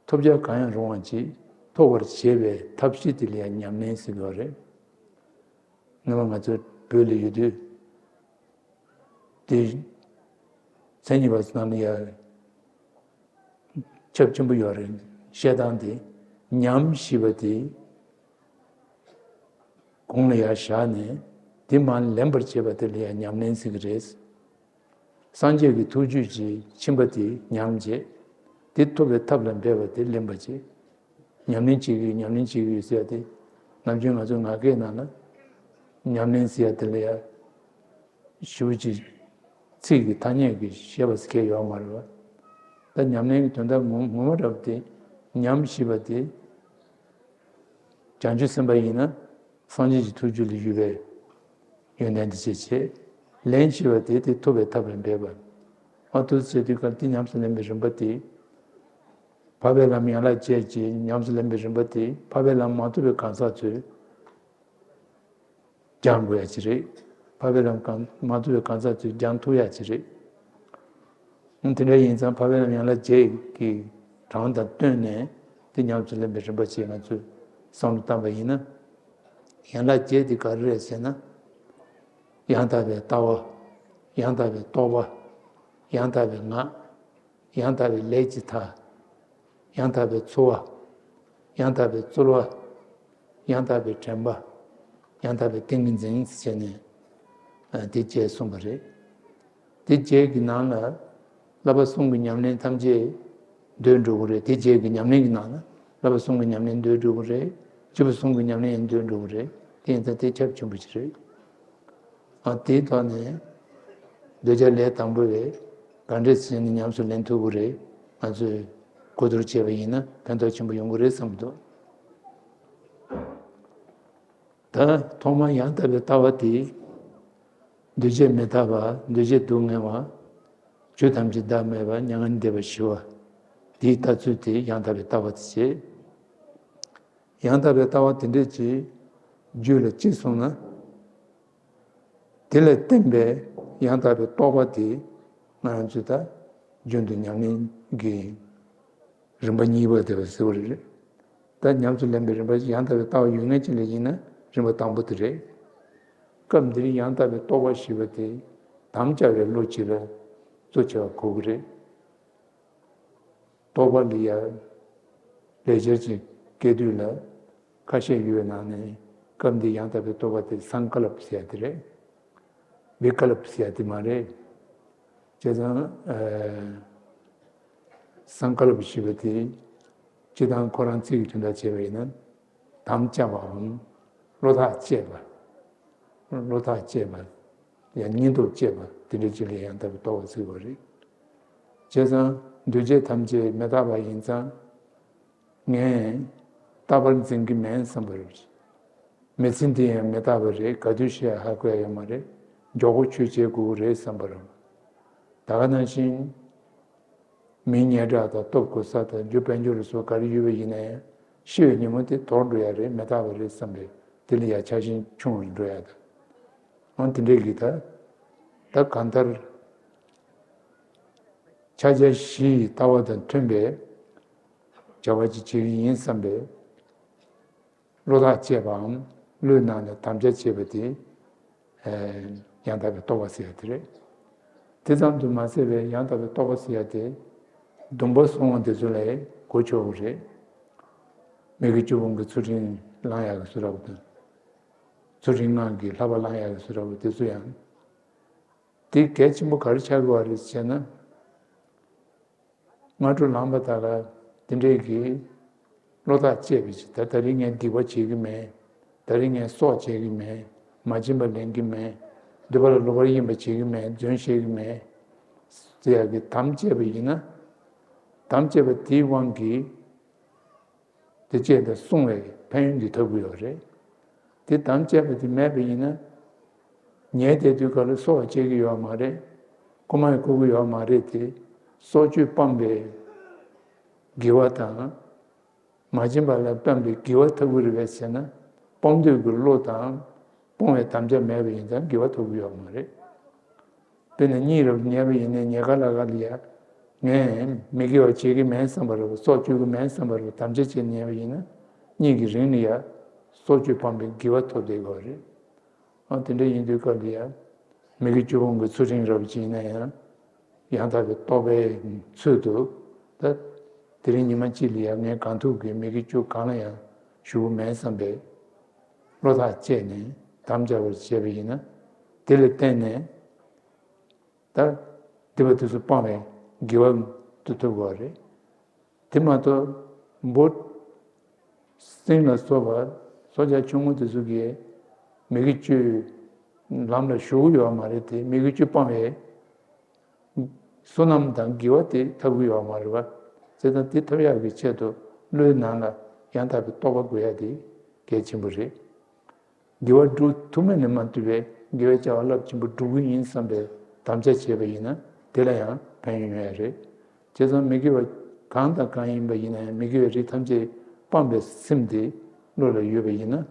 ཐོབ་བྱ་གང་ཡང་རུང་བ་ཅིག་ཐོབ་པར་བྱེད་པའི་ཐབས་ཤེས་དེ་ལ་ཡང་ཉམས་ལེན་ཟེར་གྱི་ཡོད་རེད། སྔོན་མ་ང་ཚོ་བོད་ལ་ཡོད་དུས་དེ་མཚན་ཉིད་པ་ཚོ་ནང་ལ་ཡང་ཁྱབ་ཆེན་པོ་ཡོད་རེད། བཤད་སྟངས་དེ་ཉམས་ཞེས་པ་དེ་གོང་ལ་ཡར་བཞག་ནས་དེ་མར་ལེན་པར་བྱེད་པ་དེ་ལ་ཡང་ཉམས་ལེན་ཟེར་གྱི་རེད། སངས་རྒྱས་ཀྱི་ཐུགས་རྒྱུད་ཀྱི་ཕྱིན་པ་དེ་ཉམས་བྱེད། དེ་ཐོབ་པའི་ཐབས་ལ་འབད་པ་དེ་ལེན་པ་བྱེད། ཉམས་ལེན་བྱེད་ཀྱི་ཡོད་ཉམས་ལེན་བྱེད་ཀྱི་ཡོད་ཟེར་ཡ་དེ་ནམ་རྒྱུན་ང་ཚོ་ངག་སྐད་ནང་ན་ཉམས་ལེན་ཟེར་ཡ་དེ་ལ་ཡང་ཞེ་པོ་ཅིག་ཚིག་གི་ཐ་སྙད་ཀྱི་བཤད་པ་ཟེར་མཁན་ཡོད་མ་རེད་བ། ད་ཉམས་ལེན་གྱི་དོན་དག་ངོ་ངོ་མ་རབ་དེ་ཉམས་ཞེས་པ་དེ་བྱང་ཆུབ་སེམས་དཔའ་ཡིན་ན་སངས་རྒྱས་ཀྱི་ཐུགས་རྒྱུད་ལ་ཡོད་པའི་ཡོན་ཏན་དེ་ཅེས་བྱེད། ལེན་ཞེས་པ་དེ་དེ་ཐོབ་པའི་ཐབས་ལ་འབད་པ། ཨ་ཐུགས་བྱེད་དུས་སྐབས་དེ་ཉམས་སུ་ལེན་པའི་རིམ་པ་དེ། འཕགས་པའི་ལམ་ཡན་ལག་བརྒྱད་ཀྱི་ཉམས་སུ་ལེན་པའི་རིམ་པ་དེ་འཕགས་པའི་ལམ་མ་ཐོབ་པའི་གང་ཟག་ཚོས་སྦྱང་དགོས་ཡ་ཅིག་རེད། འཕགས་པའི་ལམ་གང་མ་ཐོབ་པའི་གང་ཟག་ཚོས་སྦྱང་ཐུབ་ཡ་ཅིག་རེད། དེ་འདྲ་ཡིན་ཙང་འཕགས་པའི་ལམ་ཡན་ལག་བརྒྱད་ཀྱི་གྲངས་དང་བསྟུན་ནས་དེ་ཉམས་སུ་ལེན་པའི་རིམ་པ་ཅིག་ང་ཚོས་བསམ་བློ་བཏང་པ་ཡིན་ན། ཡན་ལག་བརྒྱད་དེ་ག་རེ་རེད་ཟེར་ན། ཡང་དག་པའི་ལྟ་བ། ཡང་དག་པའི་རྟོག་པ། ཡང་དག་པའི་ངག་ཡང་དག་པའི་ལས་ཀྱི་མཐའ། ཡང་དག་པའི་འཚོ་བ། ཡང་དག་པའི་རྩོལ་བ། ཡང་དག་པའི་དྲན་པ། ཡང་དག་པའི་ཏིང་ངེ་འཛིན་ཟེར་ནས་ཨ་དེ་བཅས་གསུངས་པ་རེད། དེ་བཅས་ཀྱི་ནང་ལ་བསླབ་པ་གསུམ་གྱི་ཉམས་ལེན་ཐམས་ཅད་འདུས་འགྲོ་གི་རེད། དེ་བཅས་ཀྱི་ཉམས་ལེན་གྱི་ནང་ལ་བསླབ་པ་གསུམ་གྱི་ཉམས་ལེན་འདུས་འགྲོ་གི་རེད། སྤྱོད་པ་གསུམ་གྱི་ཉམས་ལེན་ཡང་འདུས་འགྲོ་གི་རེད། དེ་ཡིན་ཙང་དེ་ཁྱབ་ཆེན་པོ་ཞིག་རེད། ཨ་དེའི་ཐོག་ནས་འདོད་ཆགས་ལས་དང་པོ་བས་ག་འདྲས་བྱས་ནས་ཉམས་སུ་ལེན་ཐུབ་ཀྱི་རེད། ང་ཚོས་གོ་བསྡུར་བྱས་པ་ཡིན་ན་ཕན་ཐོགས་ཆེན་པོ་ཡོང་གི་རེད་བསམ་གྱི་འདུག་ད་ཐོག་མར་ཡང་དག་པའི་ལྟ་བ་དེ། འདུས་བྱས་མི་རྟག་པ། འདུས་བྱས་སྡུག་བསྔལ་བ། ཆོས་ཐམས་ཅད་བདག་མེད་པ། མྱ་ངན་འདས་པ་ཞི་བ། དེའི་ལྟ་ཚུལ་དེ་ཡང་དག་པའི་ལྟ་བ་དེ་བྱེད། ཡང་དག་པའི་ལྟ་བ་དེ་འདྲས་ཀྱི་རྒྱུད་ལ་གཅིག་སོང་ན། དེ་ལ་བརྟེན་པའི་ཡང་དག་པའི་རྟོགས་པ་དེ་ང་རང་ཚོས་ད་རྒྱུན་དུ་ཉམས་ལེན་གྱི་རིམ་པ་གཉིས་པ་དེ་ལ་ཟེར་བ་རེད། ད་ཉམས་སུ་ལེན་པའི་རིམ་པ་ཡང་དག་པའི་ལྟ་བ་ཡོད་མཁན་ཅིག་ལ་ཡིན་ན་རིམ་པ་དང་པོ་དེ་རེད། སྐབས་འདིར་ཡང་དག་པའི་རྟོགས་པ་ཞེས་པ་དེ་དམ་བཅའ་བའི་བློ་གཅིག་ལ་གཙོ་ཆེ་བ་གོ་གི་རེད། རྟོགས་པ་ལ་ཡང་ལེགས་སྦྱར་གྱི་སྐད་དོད་ལ་ཁ་ཤས་ཡོད་པའི་ནང་ནས་སྐབས་འདིའི་ཡང་དག་པའི་རྟོགས་པ་དེ་སངས་ཀླ་པ་ཟེར་ཡ་དེ་རེད། བི་ཀླ་པ་ཟེར་ཡ་དེ་མ་རེད། བྱས་ཙང་ཨ་སངས་ཀླ་པ་ཞེས་པ་དེ་སྤྱིར་བཏང་ཁོ་རང་ཚིག་གི་དོན་དག་བྱས་པ་ཡིན་ན་དམ་བཅའ་བའམ་བློ་ཐག་བཅད་པ། བློ་ཐག་བཅད་པ། ཡང་སྙིང་སྟོབས་བཅད་པ་དེ་འདྲ་ཅིག་ལ་ཡང་དག་པའི་རྟོགས་པ་ཟེར་བ་རེད། བྱས་ཙང་འདུས་བྱས་ཐམས་ཅད་མི་རྟག་པ་ཡིན་ཙང་ངས་རྟག་པར་འཛིན་གྱི་མིན་བསམ་པ་རེད། མི་ཚེ་འདི་ཡང་མི་རྟག་པ་རེད། ག་དུས་ཤི་ཡ་ཧ་གོ་ཡ་ཡོད་མ་རེད། མགྱོགས་པོ་ཆོས་བྱེད་དགོས་ཀྱི་རེད་བསམ་པ་རེད། ད་ག་ནང་བཞིན་མིའི་སྙན་གྲགས་དང་སྟོབས་གོ་ས་དང་རྒྱུ་དཔལ་འབྱོར་ལ་སོགས་ག་རེ་ཡོད་པ་ཡིན་ན་ཡང་ཤི་བའི་ཉིན་མོ་དེ་དོར་འགྲོ་ཡ་རེད། མི་རྟག་པ་རེད་བསམ་པས་དེ་ལ་ཡ་ཆགས་ཞེན་ཆུང་རུ་འགྲོ་ཡ་དང་། འོ་དེ་འདྲའི་གི་ད་ད་གང་ལྟར་ཕྱག་རྒྱ་བཞི་ཡི་ལྟ་བ་དང་མཐུན་པའི་བྱ་བ་ཅིག་བྱེད་ཀྱི་ཡིན་བསམ་པའི་བློ་ཐག་བཅད་པའམ་བློའི་ནང་ནས་དམ་བཅའ་བྱས་པ་དེ་ཡང་དག་པའི་རྟོགས་པ་ཟེར་ཡ་དེ་རེད། དེ་ཙམ་དུ་མ་ཟད་པའི་ཡང་དག་པའི་རྟོགས་པ་ཟེར་ཡ་དེ་སྡོམ་པ་སྲུང་བ་དེ་ཚོ་ལ་གོ་ཆོག་གི་རེད། མི་དགེ་བཅུ་སྤོང་གི་ཚུལ་ཁྲིམས་བླང་ཡག་གི་ཚུལ་རབ་དང་། ཚུལ་ཁྲིམས་ངང་གིས་བསླབ་པ་བླང་ཡག་གི་བཟོ་འདྲ་པོ་དེ་ཚོ་ཡང་། དེ་གལ་ཆེན་པོ་ག་རེ་ཆགས་ཀྱི་ཡོད་རེད་ཟེར་ན། སྔ་དྲོ་ལངས་པ་དང་ལ་དེ་འདྲས་ཀྱི་བློ་ཐག་བཅད་པའི་ཕྱིར། ད་ད་རིང་ངས་སྡིག་པ་བྱེད་ཀྱི་མེད། ད་རིང་ངས་སྲོག་བཅད་ཀྱི་མེད། མ་བྱིན་པ་ལེན་གྱི་མེད། འདོད་པ་ལ་ལོག་པར་གཡེམ་པ་བྱེད་ཀྱི་མེད། རྫུན་བཤད་ཀྱི་མེད་ཟེར་ཡག་གི་དམ་བཅས་པ་ཡིན་ན། དམ་བཅས་པ་དེའི་དབང་གིས་དེ་བཅས་དང་བསྲུང་བའི་ཕན་ཡོན་འདི་ཐོབ་ཀྱི་ཡོད་རེད། དེ་དམ་བཅས་པ་དེ་མེད་པ་ཡིན་ན། ཉལ་བསྡད་དུས་ག་ལ་སྲོག་བཅད་ཀྱི་ཡོད་མ་རེད། རྐུ་མ་ཡང་རྐུ་གི་ཡོད་མ་རེད་དེ། སྲོག་གཅོད་སྤངས་པའི་དགེ་བ་དང་། མ་བྱིན་པ་ལ་སྤངས་པའི་དགེ་བ་ཐོབ་ཀྱི་རེད་པས་ཟེར་ན། སྤོང་འདོད་ཀྱི་བློ་དང་སྤོང་བའི་དམ་བཅའ་མེད་པ་ཡིན་ཙང་དགེ་བ་ཐོབ་ཀྱི་ཡོད་མ་རེད། དཔེར་ན་གཉིད་རབ་ཉལ་བ་ཡིན་ནའི་ཉལ་ཁ་ལ་ཁ་ལ་ཡ། ངས་མི་དགེ་བ་བྱེད་ཀྱི་མེད་བསམ་པ་རེད་པ། སྲོག་གཅོད་ཀྱི་མེད་བསམ་པ་རེད་པ། དམ་བཅའ་བྱས་ཉལ་བ་ཡིན་ན། གཉིད་ཀྱི་རིང་ལ་ཡ། སྲོག་གཅོད་སྤངས་པའི་དགེ་བ་ཐོབ་བསྡད་ཀྱི་ཡོད་རེད། ཨ་དེ་འདྲ་ཡིན་དུས་སྐབས་ལ་ཡ། མི་དགེ་བཅུ་སྤོང་གི་ཚུལ་ཁྲིམས་རབ་བྱེད་ཡིན་ན་ཡང་། ཡང་དག་པའི་རྟོགས་པའི་ཚུལ་དུ། ད། དེ་རིང་ཉི་མ་གཅིག་ལ་ཡང་ངས་གང་ཐུབ་ཀྱིས་མི་དགེ་བཅུ་གང་ལ་ཡང་ཞུགས་མེད་བསམ་པའི་བློ་ཐག་བཅད་ནས་དམ་བཅའ་བར་བྱས་པ་ཡིན་ན། དེ་ལ་བརྟེན་ནས་ད་སྡིག་པ་དེ་ཚོ་སྤང་བའི་དགེ་བ་དེ་ཐོབ་དགོས་པ་རེད། དེ་མ་གཏོགས་འབུ། སྲིན་ལ་སོགས་པ་སྲོག་ཆགས་ཆུང་ངུ་དེ་ཚོ་གིས་མི་དགེ་བཅུ་ལམ་ལ་ཞུགས་ཡོད་མ་རེད་དེ། མི་དགེ་བཅུ་སྤང་བའི་བསོད་ནམས་དང་དགེ་བ་དེ་ཐོབ་ཀྱི་ཡོད་མ་རེད་པ། བྱས་ཙང་དེ་ཐོབ་ཡག་གི་ཆེད་དུ་བློའི་ནང་ལ་ཡང་དག་པའི་རྟོགས་པ་དགོས་ཡ་དེ་གལ་ཆེན་པོ་རེད། དགེ་བ་སྒྲུབ་ཐུབ་མིན་ལ་མ་ལྟོས་པའི་དགེ་བའི་བྱ་བ་རླབས་ཆེན་པོ་སྒྲུབ་ཀྱི་ཡིན་བསམ་པའི་དམ་བཅའ་བྱས་པ་ཡིན་ན་དེ་ལ་ཡང་ཕན་ཡོན་ཡོད་ཡ་རེད། བྱས་ཙང་མི་དགེ་བ་གང་དང་གང་ཡིན་པ་ཡིན་ན་ཡང་མི་དགེ་བའི་རིགས་ཐམས་ཅད་སྤངས་པའི་སེམས་དེ་བློ་ལ་ཡོད་པ་ཡིན་ན།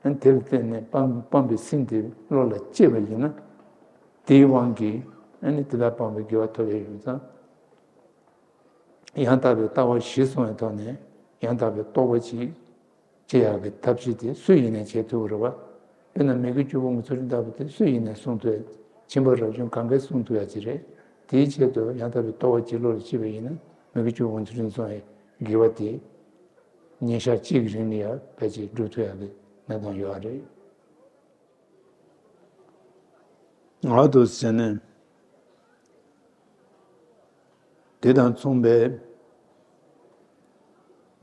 ཨ་ནི་དེ་ལ་བརྟེན་ནས་སྤངས་སྤངས་པའི་སེམས་དེ་བློ་ལ་སྐྱེས་པ་ཡིན་ན། དེའི་དབང་གིས་ཨ་ནི་དེ་ལ་སྤངས་པའི་དགེ་བ་ཐོབ་ཡ་ཡོད་ཙང་། ཡང་དག་པའི་ལྟ་བ་གཞིར་བཟུང་བའི་ཐོག་ནས་ཡང་དག་པའི་རྟོགས་པ་ཅིག་སྐྱེ་ཡག་གི་ཐབས་ཤེས་དེ་སུ་ཡིན་ནའི་བྱེད་ཐུབ་ཀྱི་རེད་པ། དཔེར་ན་མི་དགེ་བཅུ་སྤོང་གི་ཚུལ་ཁྲིམས་ལྟ་བུ་དེ་སུ་ཡིན་ནའི་སྲུང་ཐུབ་ཡ། ཁྱིམ་པ་རབ་བྱུང་གང་གས་སྲུང་ཐུབ་ཡ་ཅིག་རེད། དེའི་ཆེད་དུ་ཡང་དག་པའི་རྟོགས་པ་ཅིག་བློ་ལ་སྐྱེས་པ་ཡིན་ན་མི་དགེ་བཅུ་སྤོང་ཚུལ་ཁྲིམས་སྲུང་བའི་དགེ་བ་དེ་ཉིན་ཞག་གཅིག་གི་རིང་ལ་ཡ་ཕལ་ཆེར་སྒྲུབ་ཐུབ་ཡག་གི་གནས་སྟངས་ཡོད་རེད། ང་དུ་ཟེར་ནས། དེ་དང་མཚུངས་པའི་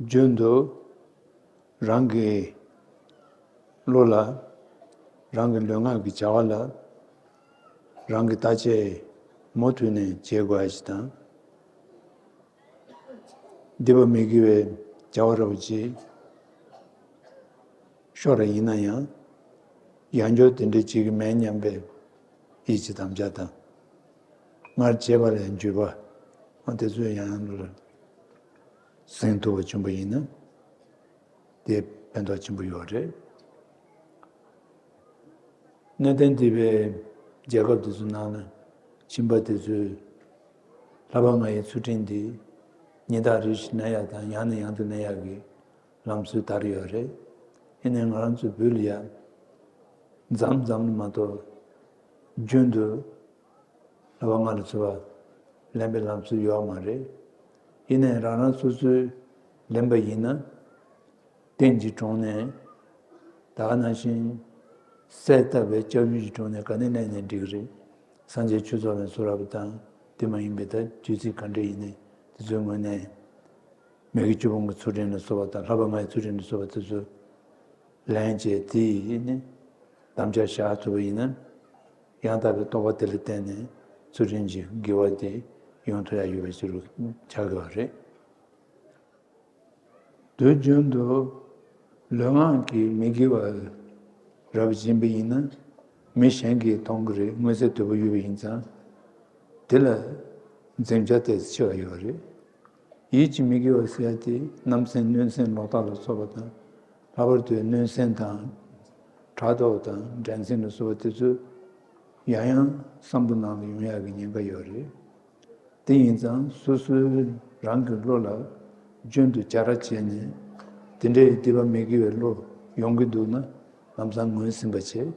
རྒྱུན་དུ་རང་གི་བློ་ལ། རང་གི་ལུས་ངག་གི་བྱ་བ་ལ་རང་གིས་བརྟག་དཔྱད་མུ་མཐུད་ནས་བྱེད་དགོས་ཞིག་དང་། སྡིག་པ་མི་དགེ་བའི་བྱ་བ་རབ་ཅིག་ཤོར་བ་ཡིན་ན་ཡང་། ཡང་བསྐྱར་དེ་འདྲ་བྱེད་ཀྱི་མེད་སྙམ་པའི་ཡིད་ཀྱི་དམ་བཅའ་དང་། སྔར་བྱས་པ་ལས་འགྱུར་བ་དེ་ཚོ་ཡང་ཡང་ལ་ཟིན་ཐུབ་པ་བྱུང་བ་ཡིན་ན། དེ་ཕན་ཐོགས་ཆེན་པོ་ཡོད་རེད། གནས་བརྟན་སྡིག་པའི་རྒྱལ་ཁབ་དེ་ཚོའི་ནང་ན་ཁྱིམ་པ་དེ་ཚོས་བསླབ་པ་ལྔ་ཡི་ཚུལ་ཁྲིམས་འདི་ཉིན་ལྟར་རེ་བཞིན་གནས་ཡག་དང་ཡང་ནས་ཡང་དུ་གནས་ཡག་གི་ལམ་སྲོལ་དར་ཡོད་རེད། ཡིན་ནའི་ང་རང་ཚོ་བོད་ལ་ཡ་མཚམས་མཚམས་ལ་མ་གཏོགས་རྒྱུན་དུ་བསླབ་པ་ལྔ་ལ་ཚུད་པ་ལེན་པའི་ལམ་སྲོལ་ཡོད་མ་རེད། ཡིན་ནའི་རང་རང་སོ་སོའི་ལེན་པ་ཡིན་ན། རྟེན་གྱི་དྲུང་ནས། ད་ག་ནང་བཞིན་གསལ་བཏབ་པའི་སྐྱབས་ཡུལ་གྱི་དྲུང་ནས་ག་ནས་ལེན་ནས་འགྲིག་གི་རེད། སངས་རྒྱས་ཆོས་ཚོགས་ལ་སུ་རབ་དང་དེ་མ་ཡིན་པའི་ད་དུས་ཚིགས་ག་འདྲ་ཡིན་ནའི་དེ་ཚོའི་ངོས་ནས་མི་དགེ་བཅུ་སྤོང་གི་ཚུལ་ཁྲིམས་ལ་སོགས་པ་དང་བསླབ་པ་ལྔའི་ཚུལ་ཁྲིམས་ལ་སོགས་པ་དེ་ཚོ་ལེན་བྱས་དེ་ཡིན་ནི་དམ་བཅའ་བཞག་ཐུབ་པ་ཡིན་ན། ཡང་དག་པའི་རྟོགས་པ་དེ་ལ་བརྟེན་ནས་ཚུལ་ཁྲིམས་ཀྱི་དགེ་བ་དེ་ཡོང་ཐུབ་ཡ་ཡོད་པའི་ཕྱིར་ཆགས་དགོས་པ་རེད། དུས་རྒྱུན་དུ་ལུས་ངག་གི་མི་དགེ་བ་རབ་སྦྱིན་པ་ཡིན་ན་མི་གཞན་གྱིས་མཐོང་གི་རེད། མངོན་གསལ་དོད་པོ་ཡོད་པ་ཡིན་ཙང་དེ་ལ་འཛེམ་བྱ་དེ་ཆེ་བ་ཡོད་རེད། ཡིད་ཀྱི་མི་དགེ་བ་ཟེར་ཡ་དེ་རྣམ་སྨིན་གནོད་སྨིན་ལོག་ལྟ་ལ་སོགས་པ་དང་། ལྷག་པར་དུ་གནོད་སེམས་དང་། ཕྲག་དོག་དང་འགྲན་སེམས་ལ་སོགས་པ་དེ་ཚོ་ཡང་ཡང་བསམ་བློ་ནང་ལ་ཡོང་ཡག་གི་ཉེན་ཁ་ཡོད་རེད། དེ་ཡིན་ཙང་སོ་སོའི་རང་གི་བློ་ལ་རྒྱུན་དུ་བྱ་ར་བྱས་ནས་དེ་འདྲའི་སྡིག་པ་མི་དགེ་བའི་བློ་ཡོང་གི་འདུག་ན་ལམ་སང་ངོས་ཟིན་པ་བྱེད།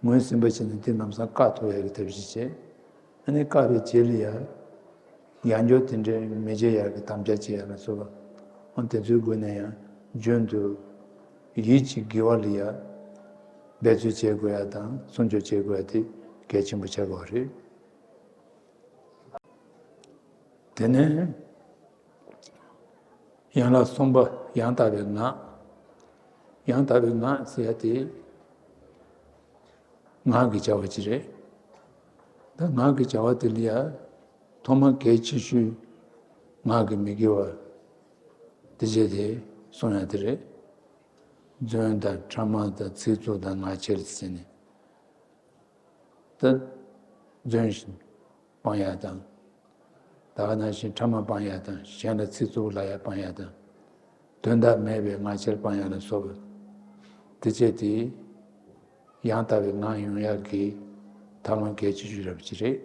ངོས་ཟིན་པ་བྱས་ནས་དེ་ལམ་སང་བཀག་ཐུབ་ཡག་གི་ཐབས་ཤེས་བྱེད། ཨ་ནི་བཀག་པའི་རྗེས་ལ་ཡང་ཡང་བསྐྱར་དེ་འདྲའི་མི་བྱེད་ཡག་གི་དམ་བཅའ་བྱེད་ཡག་ལ་སོགས་པ། ཨ་དེ་ཚོའི་སྒོ་ནས་ཡང་རྒྱུན་དུ་ཡིད་ཀྱི་དགེ་བ་ལ་ཡང་ འབད་རྩོལ་བྱེད་དགོས་ཡ་དང་སྲུང་སྐྱོབ་བྱེད་དགོས་ཡ་དེ་གལ་ཆེན་པོ་ཆགས་ཀྱི་ཡོད་རེད། དེ་ནས་ཡན་ལག་གསུམ་པ་ཡང་དག་པའི་ངག་ཡང་དག་པའི་ངག་ཟེར་ཡ་དེ་ངག་གི་བྱ་བ་ཅིག་རེད། ད་ངག་གི་བྱ་བ་དེ་ལ་ཡ་ཐོག་མ་གལ་ཆེ་ཤོས་ངག་གི་མི་དགེ་བ་དེ་བྱས་ཏེ་གསུང་ཡ་དེ་རེད། རྫུན་དང་ཕྲ་མ་དང་ཚིག་རྩུབ་དང་ངག་འཁྱལ་ཟེར་ནས། ད་རྫུན་སྤང་ཡ་དང་། ད་ག་ནང་བཞིན་ཕྲ་མ་སྤང་ཡ་དང་གཞན་ལ་ཚིག་རྩུབ་ལབ་ཡ་སྤང་ཡ་དང་། དོན་དག་མེད་པའི་ངག་འཁྱལ་སྤང་ཡ་ལ་སོགས་པ། དེ་བྱས་ཏེ་ཡང་དག་པའི་ངག་ཡོང་ཡ་གི་ཐབས་ལམ་གལ་ཆེ་ཤོས་རབ་ཅིག་རེད།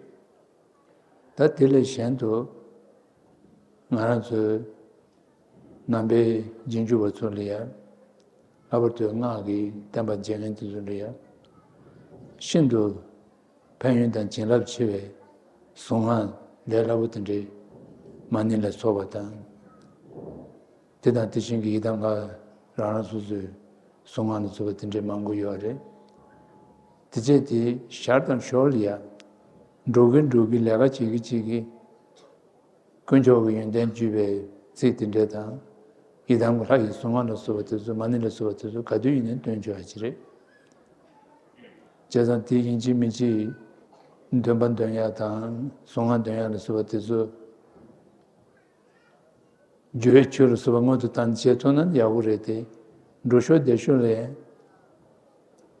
ད་དེ་ལས་གཞན་དུ་ང་རང་ཚོའི་ནང་པའི་རྗེས་འཇུག་པ་ཚོ་ལ་ཡང་ལྷག་པར་དུ་སྔགས་ཀྱི་བསྟན་པ་བརྗེ་མཁན་དེ་ཚོ་ལ་ཡང་ཤིན་ཏུ་ཕན་ཡོན་དང་བྱིན་རླབས་ཆེ་བའི་གཟུངས་སྔགས་ལས་སླ་པོ་དེ་འདྲའི་མ་ཎི་ལ་སོགས་པ་དང་། དེ་དང་དེ་བཞིན་གྱི་ཡི་དམ་ལྔ་རང་རང་སོ་སོའི་གཟུངས་སྔགས་ལ་སོགས་པ་དེ་འདྲའི་མང་པོ་ཡོད་རེད། དེ་བྱས་ཏེ་ཞར་དང་ཞོར་ལ་ཡང་འགྲོ་གིན་འགྲོ་གིན་ལས་ཀ་བྱེད་ཀྱི་བྱེད་ཀྱི། དཀོན་མཆོག་གི་ཡོན་ཏན་བརྗོད་པའི་ཚིག་དེ་འདྲ་དང་། ཡི་དམ་གྱི་ལྷ་ཡི་གཟུངས་སྔགས་ལ་སོགས་པ་དེ་ཚོ་མ་ཎི་ལ་སོགས་པ་དེ་ཚོ་ག་དུས་ཡིན་ནའི་འདོན་ཆོག་ཡ་ཅིག་རེད། བྱས་ཙང་དེ་ཡིན་གཅིག་མིན་གཅིག་འདོན་པ་འདོན་ཡ་དང་གཟུངས་སྔགས་འདོན་ཡ་ལ་སོགས་པ་དེ་ཚོ། སྦྱོར་བའི་ཆོས་ལ་སོགས་པ་སྔོན་དུ་བཏང་བྱེད་ཐུབ་ན་ཡག་པོ་རེད་དེ། འགྲོ་ཞོར་བསྡད་ཞོར་ལ་ཡང་།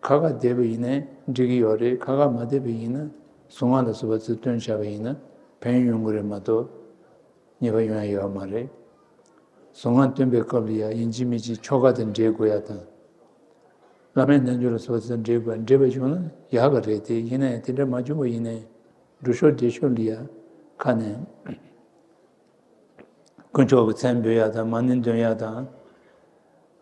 ཁ་ཁ་བསྡད་པ་ཡིན་ནའི་འགྲིག་གི་ཡོད་རེད། ཁ་ཁ་མ་བསྡད་པ་ཡིན་ན་གཟུངས་སྔགས་ལ་སོགས་པ་ཚུར་བཏོན་བཞག་པ་ཡིན་ན་ཕན་ཡོན་ཡོང་གི་རེད་མ་གཏོགས་ཉེས་པ་ཡོང་ཡ་ཡོད་མ་རེད། གཟུངས་སྔགས་བཏོན་པའི་སྐབས་ལ་ཡང་ཡིན་གཅིག་མིན་གཅིག་ཆོ་ག་དང་འབྲེལ་དགོས་ཡ་དང་། བླ་མའི་རྣལ་འབྱོར་ལ་སོགས་པ་ཚུར་འབྲེལ་དགོས་ཡ། འབྲེལ་བ་བྱུང་ན་ཡག་གི་རེད་དེ། ཡིན་ན་ཡང་དེ་འདྲ་མ་བྱུང་བ་ཡིན་ནའི་འགྲོ་ཞོར་བསྡད་ཞོར་ལ་ཡང་ཁ་ནས། དཀོན་མཆོག་གི་མཚན་འབོད་ཡ་དང་མ་ཎི་འདོན་ཡ་དང་།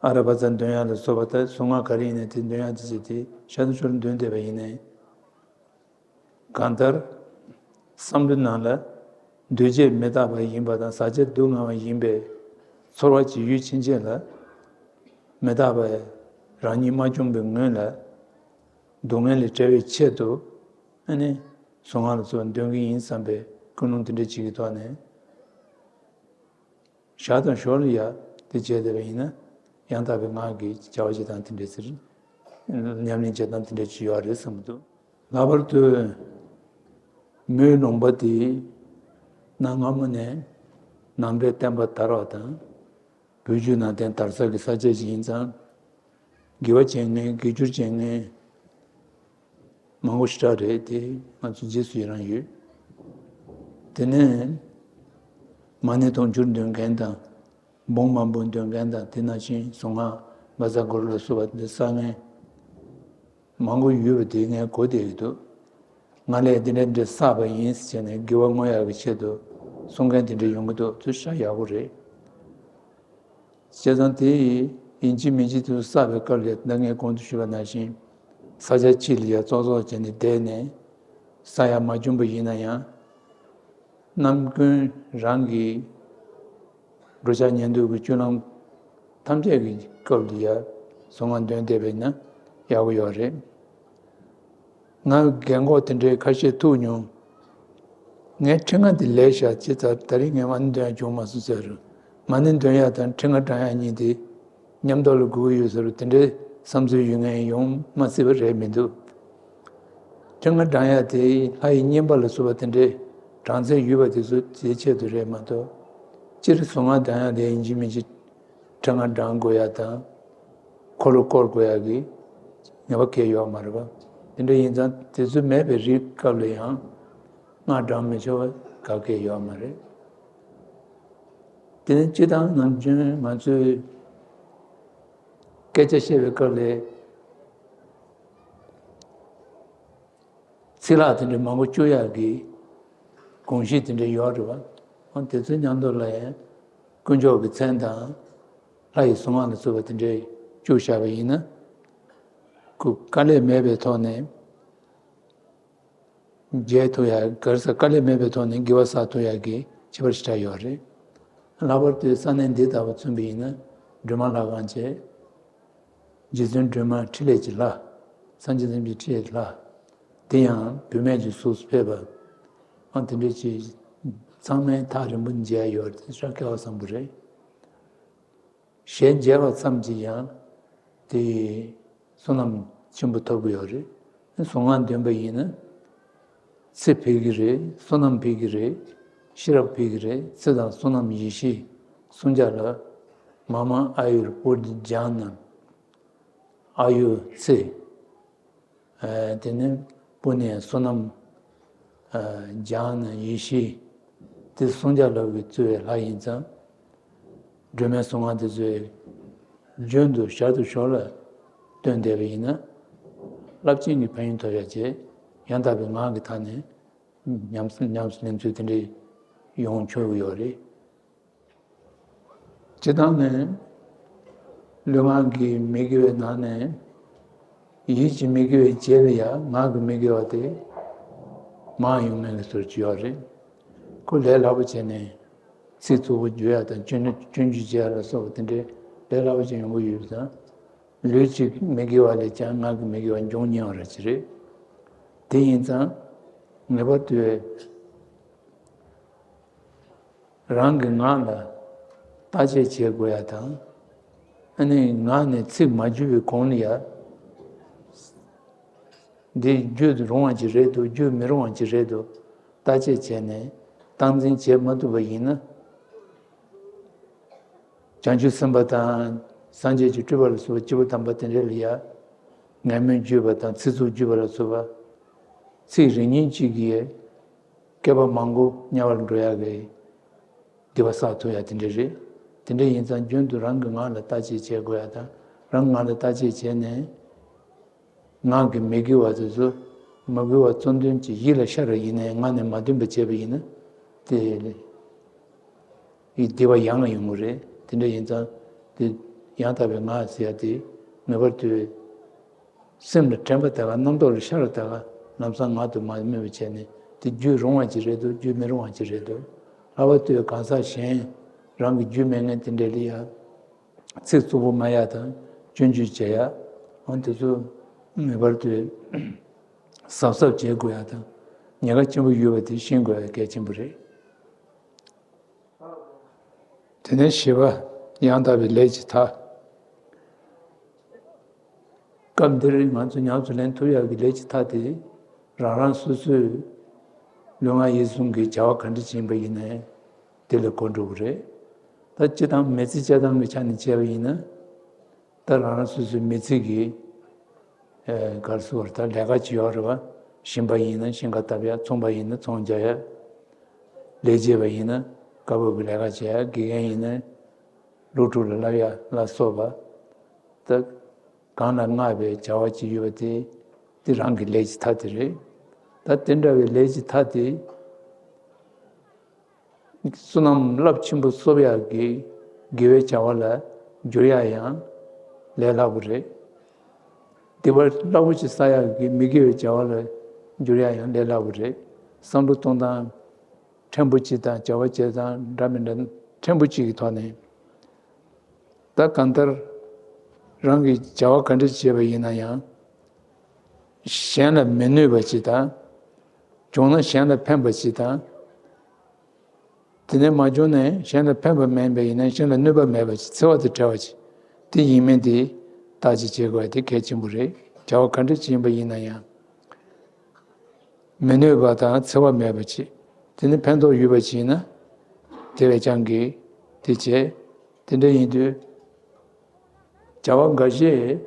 ཨ་ར་བ་ཙ་འདོན་ཡ་ལ་སོགས་པ་ལྟར་གཟུངས་སྔགས་ག་རེ་ཡིན་ནའི་དེ་འདོན་ཡ་དེ་བྱས་ཏེ་ཤ་ཚ་ཤོར་འདོན་བསྡད་པ་ཡིན་ནའི། གང་ལྟར་བསམ་བློའི་ནང་ལ་འདུས་བྱས་མི་རྟག་པ་ཡིན་པ་དང་ཟག་བཅས་སྡུག་བསྔལ་བ་ཡིན་པའི་ཚོར་བ་ཅིག་ཡོད་ཕྱིན་ཆད་ལ། མི་རྟག་པ་རང་ཉིད་མ་བྱུང་བའི་སྔོན་ལ་སྡུག་བསྔལ་ལས་བྲལ་བའི་ཆེད་དུ། ཨ་ནི་གཟུངས་སྔགས་ལ་སོགས་པ་འདོན་གྱི་ཡིན་བསམ་པའི་ཀུན་སློང་དེ་འདྲ་ཅིག་གི་ཐོག་ནས། ཞར་དང་ཞོར་ལ་ཡ་དེ་བྱས་བསྡད་པ་ཡིན་ན་ཡང་དག་པའི་ངག་གི་བྱ་བ་བྱེད་སྟངས་དེ་འདྲ་ཟེར། ཉམས་ལེན་བྱེད་སྟངས་དེ་འདྲ་ཅིག་ཡོད་རེད་བསམ་གྱི་འདུག་ལྷག་པར་དུ་མོའི་ལུང་པ་དེ་གནའ་སྔ་མོ་ནས་ནང་པའི་བསྟན་པ་དར་བ་དང་། བོད་བརྒྱུད་ནང་བསྟན་དར་ས་གི་ས་ཆ་ཞིག་ཡིན་ཙང་། དགེ་བ་བྱེད་མཁན་དགེ་སྦྱོར་བྱེད་མཁན་མང་པོ་ཞེ་དྲག་རེད་དེ། ང་ཚོ་རྗེས་སུ་ཡི་རང་ཡོད། དེ་ནས་མ་ཎི་དུང་ཕྱུར་འདོན་མཁན་དང་འབུམ་མང་པོ་འདོན་མཁན་དང་། དེ་ནང་བཞིན་གཟུངས་སྔགས་བཛྲ་གུ་རུ་ལ་སོགས་པ་འདི་བསགས་མཁན་མང་པོ་ཡོད་པ་དེ་ངས་གོ་བསྡད་ཀྱི་འདུག་ང་ལས་འདི་འདྲ་འདྲ་བསགས་པ་ཡིན་ཟེར་ནས་དགེ་བ་བསྔོ་ཡག་གི་ཆེད་དུ་གསུང་མཁན་དེ་འདྲ་ཡོང་གི་འདུག་ཚུར་བཞག་ཡག་པོ་རེད། བྱས་ཙང་དེ་ཡིན་གཅིག་མིན་གཅིག་དུ་བསགས་པའི་སྐབས་ལ་ད་ངས་གོང་དུ་ཞུས་པ་ནང་བཞིན་ས་ཆ་གཅིག་ལ་ཡ་ཙོག་ཙོག་བྱས་ནས་བསྡད་ནས་བསགས་ཡག་མ་བྱུང་པ་ཡིན་ན་ཡང་། ནམ་རྒྱུན་རང་གི་འགྲོ་འཆག་ཉལ་འདུག་གི་སྤྱོད་ལམ་ཐམས་ཅད་ཀྱི་སྐབས་ལ་ཡ་གཟུངས་སྔགས་འདོན་བསྡད་པ་ཡིན་ན་ཡག་པོ་ཡོད་རེད། ང་རྒན་གོག་དེ་འདྲའི་ཁ་ཤས་ཐུག་མྱོང་། ངའི་ཁྲི་རྔ་དེ་ལས་བཞག་ཅི་ཙར་ད་རིང་ངས་མ་ཎི་འདོན་ཡ་བྱུང་མ་སོང་ཟེར། མ་ཎི་འདོན་ཡ་དང་ཁྲི་རྔ་བགྲང་ཡ་གཉིས་དེ་མཉམ་དུ་ལ་དགོས་ཀྱི་ཡོད་ཟེར། དེ་འདྲའི་བསམ་ཚུལ་ཡོད་མཁན་ཡོང་མ་སྲིད་པ་རེད་མི་འདུག་ཁྲི་རྔ་བགྲང་ཡ་དེ་ལྷ་ཡི་བསྙེན་པ་ལ་སོགས་པ་དེ་འདྲའི་བགྲང་ཚད་ཡོད་པ་དེ་ཚོ་དེའི་ཆེད་དུ་རེད་མ་གཏོགས། སྤྱིར་གཟུངས་སྔགས་བགྲང་ཡ་དེ་ཡིན་གཅིག་མིན་གཅིག་ཁྲི་རྔ་བགྲང་དགོས་ཡ་དང་། འཁོར་ལོ་བསྐོར་དགོས་ཡ་གི་ངེས་པ་གང་ཡང་ཡོད་མ་རེད་པ། དེ་འདྲ་ཡིན་ཙང་དེ་ཚོ་མེད་པའི་རིགས་སྐབས་ལ་ཡང་སྔགས་བགྲང་མི་ཆོག་པ་གང་ཡང་ཡོད་མ་རེད། དེ་ནི་སྤྱིར་བཏང་ནམ་རྒྱུན་ང་ཚོས་སྐད་ཆ་བཤད་པའི་སྐབས་ལ་ཚིག་ལྷག་དེ་འདྲ་མང་པོ་བཅུག་ཡག་གི་གོམས་གཤིས་དེ་འདྲ་ཡོད་རེད་པ། འོ་དེ་ཚོའི་མཉམ་དུ་ལ་ཡང་དཀོན་མཆོག་གི་མཚན་དང་ལྷ་ཡི་གཟུངས་སྔགས་ལ་སོགས་པ་དེ་འདྲ་བཅུག་བཞག་པ་ཡིན་ན། ཁོ་དཀའ་ལས་མེད་པའི་ཐོག་ནས་མཇལ་ཐུབ་ཡག་ག་རེ་ཟེར། དཀའ་ལས་མེད་པའི་ཐོག་ནས་དགེ་བ་བསགས་ཐུབ་ཡག་གི་ཁྱད་པར་ཞེ་དྲག་ཡོད་རེད། ལྷག་པར་དུ་ས་གནས་འདི་ལྟ་བུ་མཚོན་པ་ཡིན་ན་སྒྲོལ་མ་ལྷ་ཁང་བཅས། རྗེ་བཙུན་སྒྲོལ་མ་ཕྲིན་ལས་ཀྱི་ལྷ། སངས་རྒྱས་ཐམས་ཅད་ཁྲིད་ལྷ། དེ་ཡང་བུད་མེད་ཀྱི་གཟུགས་སུ་ཕེབས་པ། ཨ་དེ་འདྲ་ཅིག་ཚང་མས་ཐག་རིང་པོ་མཇལ་ཡོད་རེད། དེ་ཤ་སྐལ་བ་བཟང་པོ་རེད། ཞལ་མཇལ་བ་ཙམ་གྱིས་ཀྱང་དེ་བསོད་ནམས་ཆེན་པོ་ཐོབ་ཀྱི་ཡོད་རེད། གཟུངས་སྔགས་འདོན་པ་ཡིན་ན་ཚེ་འཕེལ་གྱི་རེད། བསོད་ནམས་འཕེལ་གྱི་རེད། ཤེས་རབ་འཕེལ་གྱི་རེད། ཚེ་དང་བསོད་ནམས་ཡེ་ཤེས་གསུམ་ཆར་ལ། མ་མ་ཨ་ཡུར་པུ་ཏི་ཇཱ་ནམ། ཨ་ཡུ་ཚེ། ཨ་དེ་ནས་པུ་ནེ་བསོད་ནམས། ཨ་ཇཱ་ན་ཡེ་ཤེས། དེ་གསུམ་ཆར་ལྷག་པའི་གཙོ་བོའི་ལྷ་ཡིན་ཙང་། སྒྲོལ་མའི་གཟུངས་སྔགས་དེ་ཚོའི་རྒྱུན་དུ་ཞར་དུ་ཞོར་ལ་བཏོན་བསྡད་པ་ཡིན་ན། རླབས་ཆེན་གྱི་ཕན་ཡོན་ཐོབ་ཡ་བྱས། ཡང་དག་པའི་ངག་གི་ཐོག་ནས་ཉམས་སུ་ཉམས་སུ་ལེན་ཚུལ་དེ་འདྲའི་ཡོང་ཆོག་གི་ཡོད་རེད། སྤྱིར་བཏང་ནས་ལུས་ངག་གི་མི་དགེ་བའི་ནང་ནས་ཡིད་ཀྱི་མི་དགེ་བའི་རྗེས་ལ་ཡང་ངག་གི་མི་དགེ་བ་དེ་མང་ཡོང་མིན་གྱི་ཟུར་གྱི་ཡོད་རེད། ཁོ་ལས་སླ་པོ་བྱས་ནས་ཚིག་རྩུབ་པོ་བརྗོད་ཡ་དང་སྐྱོན་སྐྱོན་བརྗོད་བྱེད་ཡ་ལ་སོགས་པ་དེ་འདྲའི་ལས་སླ་པོ་བྱས་ཡོང་གི་ཡོད་ཙང་། ལུས་ཀྱི་མི་དགེ་བ་ལས་ཀྱང་ངག་གི་མི་དགེ་བ་འབྱུང་ཉེ་བ་ར་ཅི་རེད། དེ་ཡིན་ཙང་ངེས་པར་དུ། རང་གི་ངག་ལ་བརྟག་དཔྱད་བྱེད་དགོས་ཡ་དང་། ཨ་ནི་ངག་ནས་ཚིག་མ་བརྗོད་པའི་གོང་ལ་ཡ། འདི་བརྗོད་རུང་བ་ཅིག་རེད་འདུག་བརྗོད་མི་རུང་བ་ཅིག་རེད་འདུག་བརྟག་དཔྱད་བྱས་ནས་སྟངས་འཛིན་བྱེད་མ་ཐུབ་པ་ཡིན་ན། བྱང་ཆུབ་སེམས་དཔའ་དང་སངས་རྒྱས་ཀྱི་སྤྲུལ་པ་ལ་སོགས་པ་སྐྱེས་བུ་དམ་པ་དེ་འདྲ་ལ་ཡ། ངན་སྨོད་བརྗོད་པ་དང་ཚིག་རྩུབ་བརྗོད་པ་ལ་སོགས་པ། ཚིག་རེ་གཉིས་གཅིག་གིས་བསྐལ་པ་མང་པོ་དམྱལ་བར་འགྲོ་ཡག་གི་སྡིག་པ་བསགས་ཐུབ་ཡ་དེ་འདྲ་རེད། དེ་འདྲ་ཡིན་ཙང་རྒྱུན་དུ་རང་གི་ངག་ལ་བརྟག་དཔྱད་བྱེད་དགོས་ཡ་དང་། རང་ངག་ལ་བརྟག་དཔྱད་བྱས་ནས། ངག་གི་མི་དགེ་བ་དེ་ཚོ་མི་དགེ་བ་གཙོ་འདོན་གྱི་ཡིད་ལ་ཤར་བ་ཡིན་ནའི་ངག་ནས་མ་འདོན་པ་བྱས་པ་ཡིན་ན། དེ་ཡི་སྡིག་པ་ཡང་ལ་ཡོང་གི་རེད། དེ་འདྲ་ཡིན་ཙང་དེ་ཡང་དག་པའི་ངག་ཟེར་ཡ་དེ་ངེས་པར་དུ་སེམས་ལ་དྲན་པ་དེ་ག་རྣམ་རྟོག་ལ་ཤར་བ་དེ་ག་ལམ་སང་ངག་ཏུ་མ་སྨོས་པ་བྱས་ནས་དེ་བརྗོད་རུང་བ་ཅིག་རེད་འདུག་བརྗོད་མི་རུང་བ་ཅིག་རེད་འདུག་ལྷག་པར་དུ་གང་ཟག་གཞན་རང་གི་རྒྱུས་མེད་མཁན་དེ་འདྲ་ལ་ཡ། ཚིག་རྩུབ་པོ་སྨྲ་ཡ་དང་སྐྱོན་བརྗོད་བྱེད་ཡ། འོ་དེ་ཚོ་ངེས་པར་དུ་གཟབ་གཟབ་བྱེད་དགོས་ཡ་དང་། ཉེན་ཁ་ཆེན་པོ་ཡོད་པ་དེ་ཤེས་དགོས་ཡ་གལ་ཆེན་པོ་རེད། དེ་ནས་བཞི་པ། ཡང་དག་པའི་ལས་ཀྱི་མཐའ། སྐབས་འདིར་ང་ཚོ་ཉམས་སུ་ལེན་ཐུབ་ཡག་གི་ལས་ཀྱི་མཐའ་དེ་རང་རང་སོ་སོའི་ལུས་ངག་ཡིད་གསུམ་གྱི་བྱ་བ་ག་འདྲ་ཅིག་ཡིན་པ་ཡིན་ནའི་དེ་ལ་གོ་འགྲོ་གི་རེད། ད་སྤྱིར་བཏང་མི་ཚེ་སྐྱེལ་སྟངས་ཀྱི་ཆ་ནས་བྱས་པ་ཡིན་ན། ད་རང་རང་སོ་སོའི་མི་ཚེ་གི་ཨ་ག་རེ་ཟེར་དགོས་རེད། ད་ལས་ཀ་ཅིག་ཡོད་རེད་བ། ཞིང་པ་ཡིན་ན་ཞིང་ཁ་བཏབ་ཡ། ཚོང་པ་ཡིན་ན་ཚོང་རྒྱག་ཡ། ལས་བྱེད་པ་ཡིན་ན་སྐབས་བབ་ཀྱི་ལས་ཀ་བྱེད་ཡ། དགེ་རྒན་ཡིན་ན་སློབ་ཕྲུག་ལ་བསླབ་ཡ་ལ་སོགས་པ། ད་གང་ལ་བསྔགས་པའི་བྱ་བ་ཅིག་ཡོད་པ་དེ། དེ་རང་གི་ལས་ཀྱི་མཐའ་དེ་རེད། ད་དེ་འདྲ་བའི་ལས་ཀྱི་མཐའ་དེ། བསོད་ནམས་རླབས་ཆེན་པོ་གསོག་ཡག་གི་དགེ་བའི་བྱ་བ་ལ་འགྱུར་ཡག་ཡང་ལས་སླ་པོ་རེད། སྡིག་པ་སླ་པོ་ཅིག་བསགས་ཡག་གི་མི་དགེ་བའི་བྱ་བ་ལ་འགྱུར་ཡག་ཡང་ལས་སླ་པོ་རེད། བསམ་བློ་གཏོང་སྟངས་ཕྲན་བུ་ཅིག་དང་བྱ་བ་བྱེད་སྟངས་འདྲ་མི་འདྲ་ཕྲན་བུ་ཅིག་གི་ཐོག་ནས། ད་གང་ལྟར་རང་གིས་བྱ་བ་ག་འདྲ་བྱས་པ་ཡིན་ན་ཡང་། གཞན་ལ་མི་གནོད་པ་ཅིག་དང་། བྱུང་ན་གཞན་ལ་ཕན་པ་ཅིག་དང་། དེ་ནས་མ་བྱུང་ནས་གཞན་ལ་ཕན་པ་མེད་པ་ཡིན་ན་གཞན་ལ་གནོད་པ་མེད་པ་ཅིག་འཚེ་བ་དང་བྲལ་བ་ཅིག་དེ་ཡིན་མིན་དེ་བརྟག་དཔྱད་བྱེད་དགོས་པ་དེ་གལ་ཆེན་པོ་རེད། བྱ་བ་ག་འདྲ་ཅིག་ཡིན་པ་ཡིན་ན་ཡང་། མི་གནོད་པ་དང་འཚེ་བ་མེད་པ་ཅིག་དེ་ནི་ཕན་ཐོགས་ཡོད་པ་ཅིག་ཡིན་ན། དེ་བས་ཀྱང་གི་དེ་བྱས། དེ་འདྲ་ཡིན་དུས། བྱ་བ་འགའ་ཤས་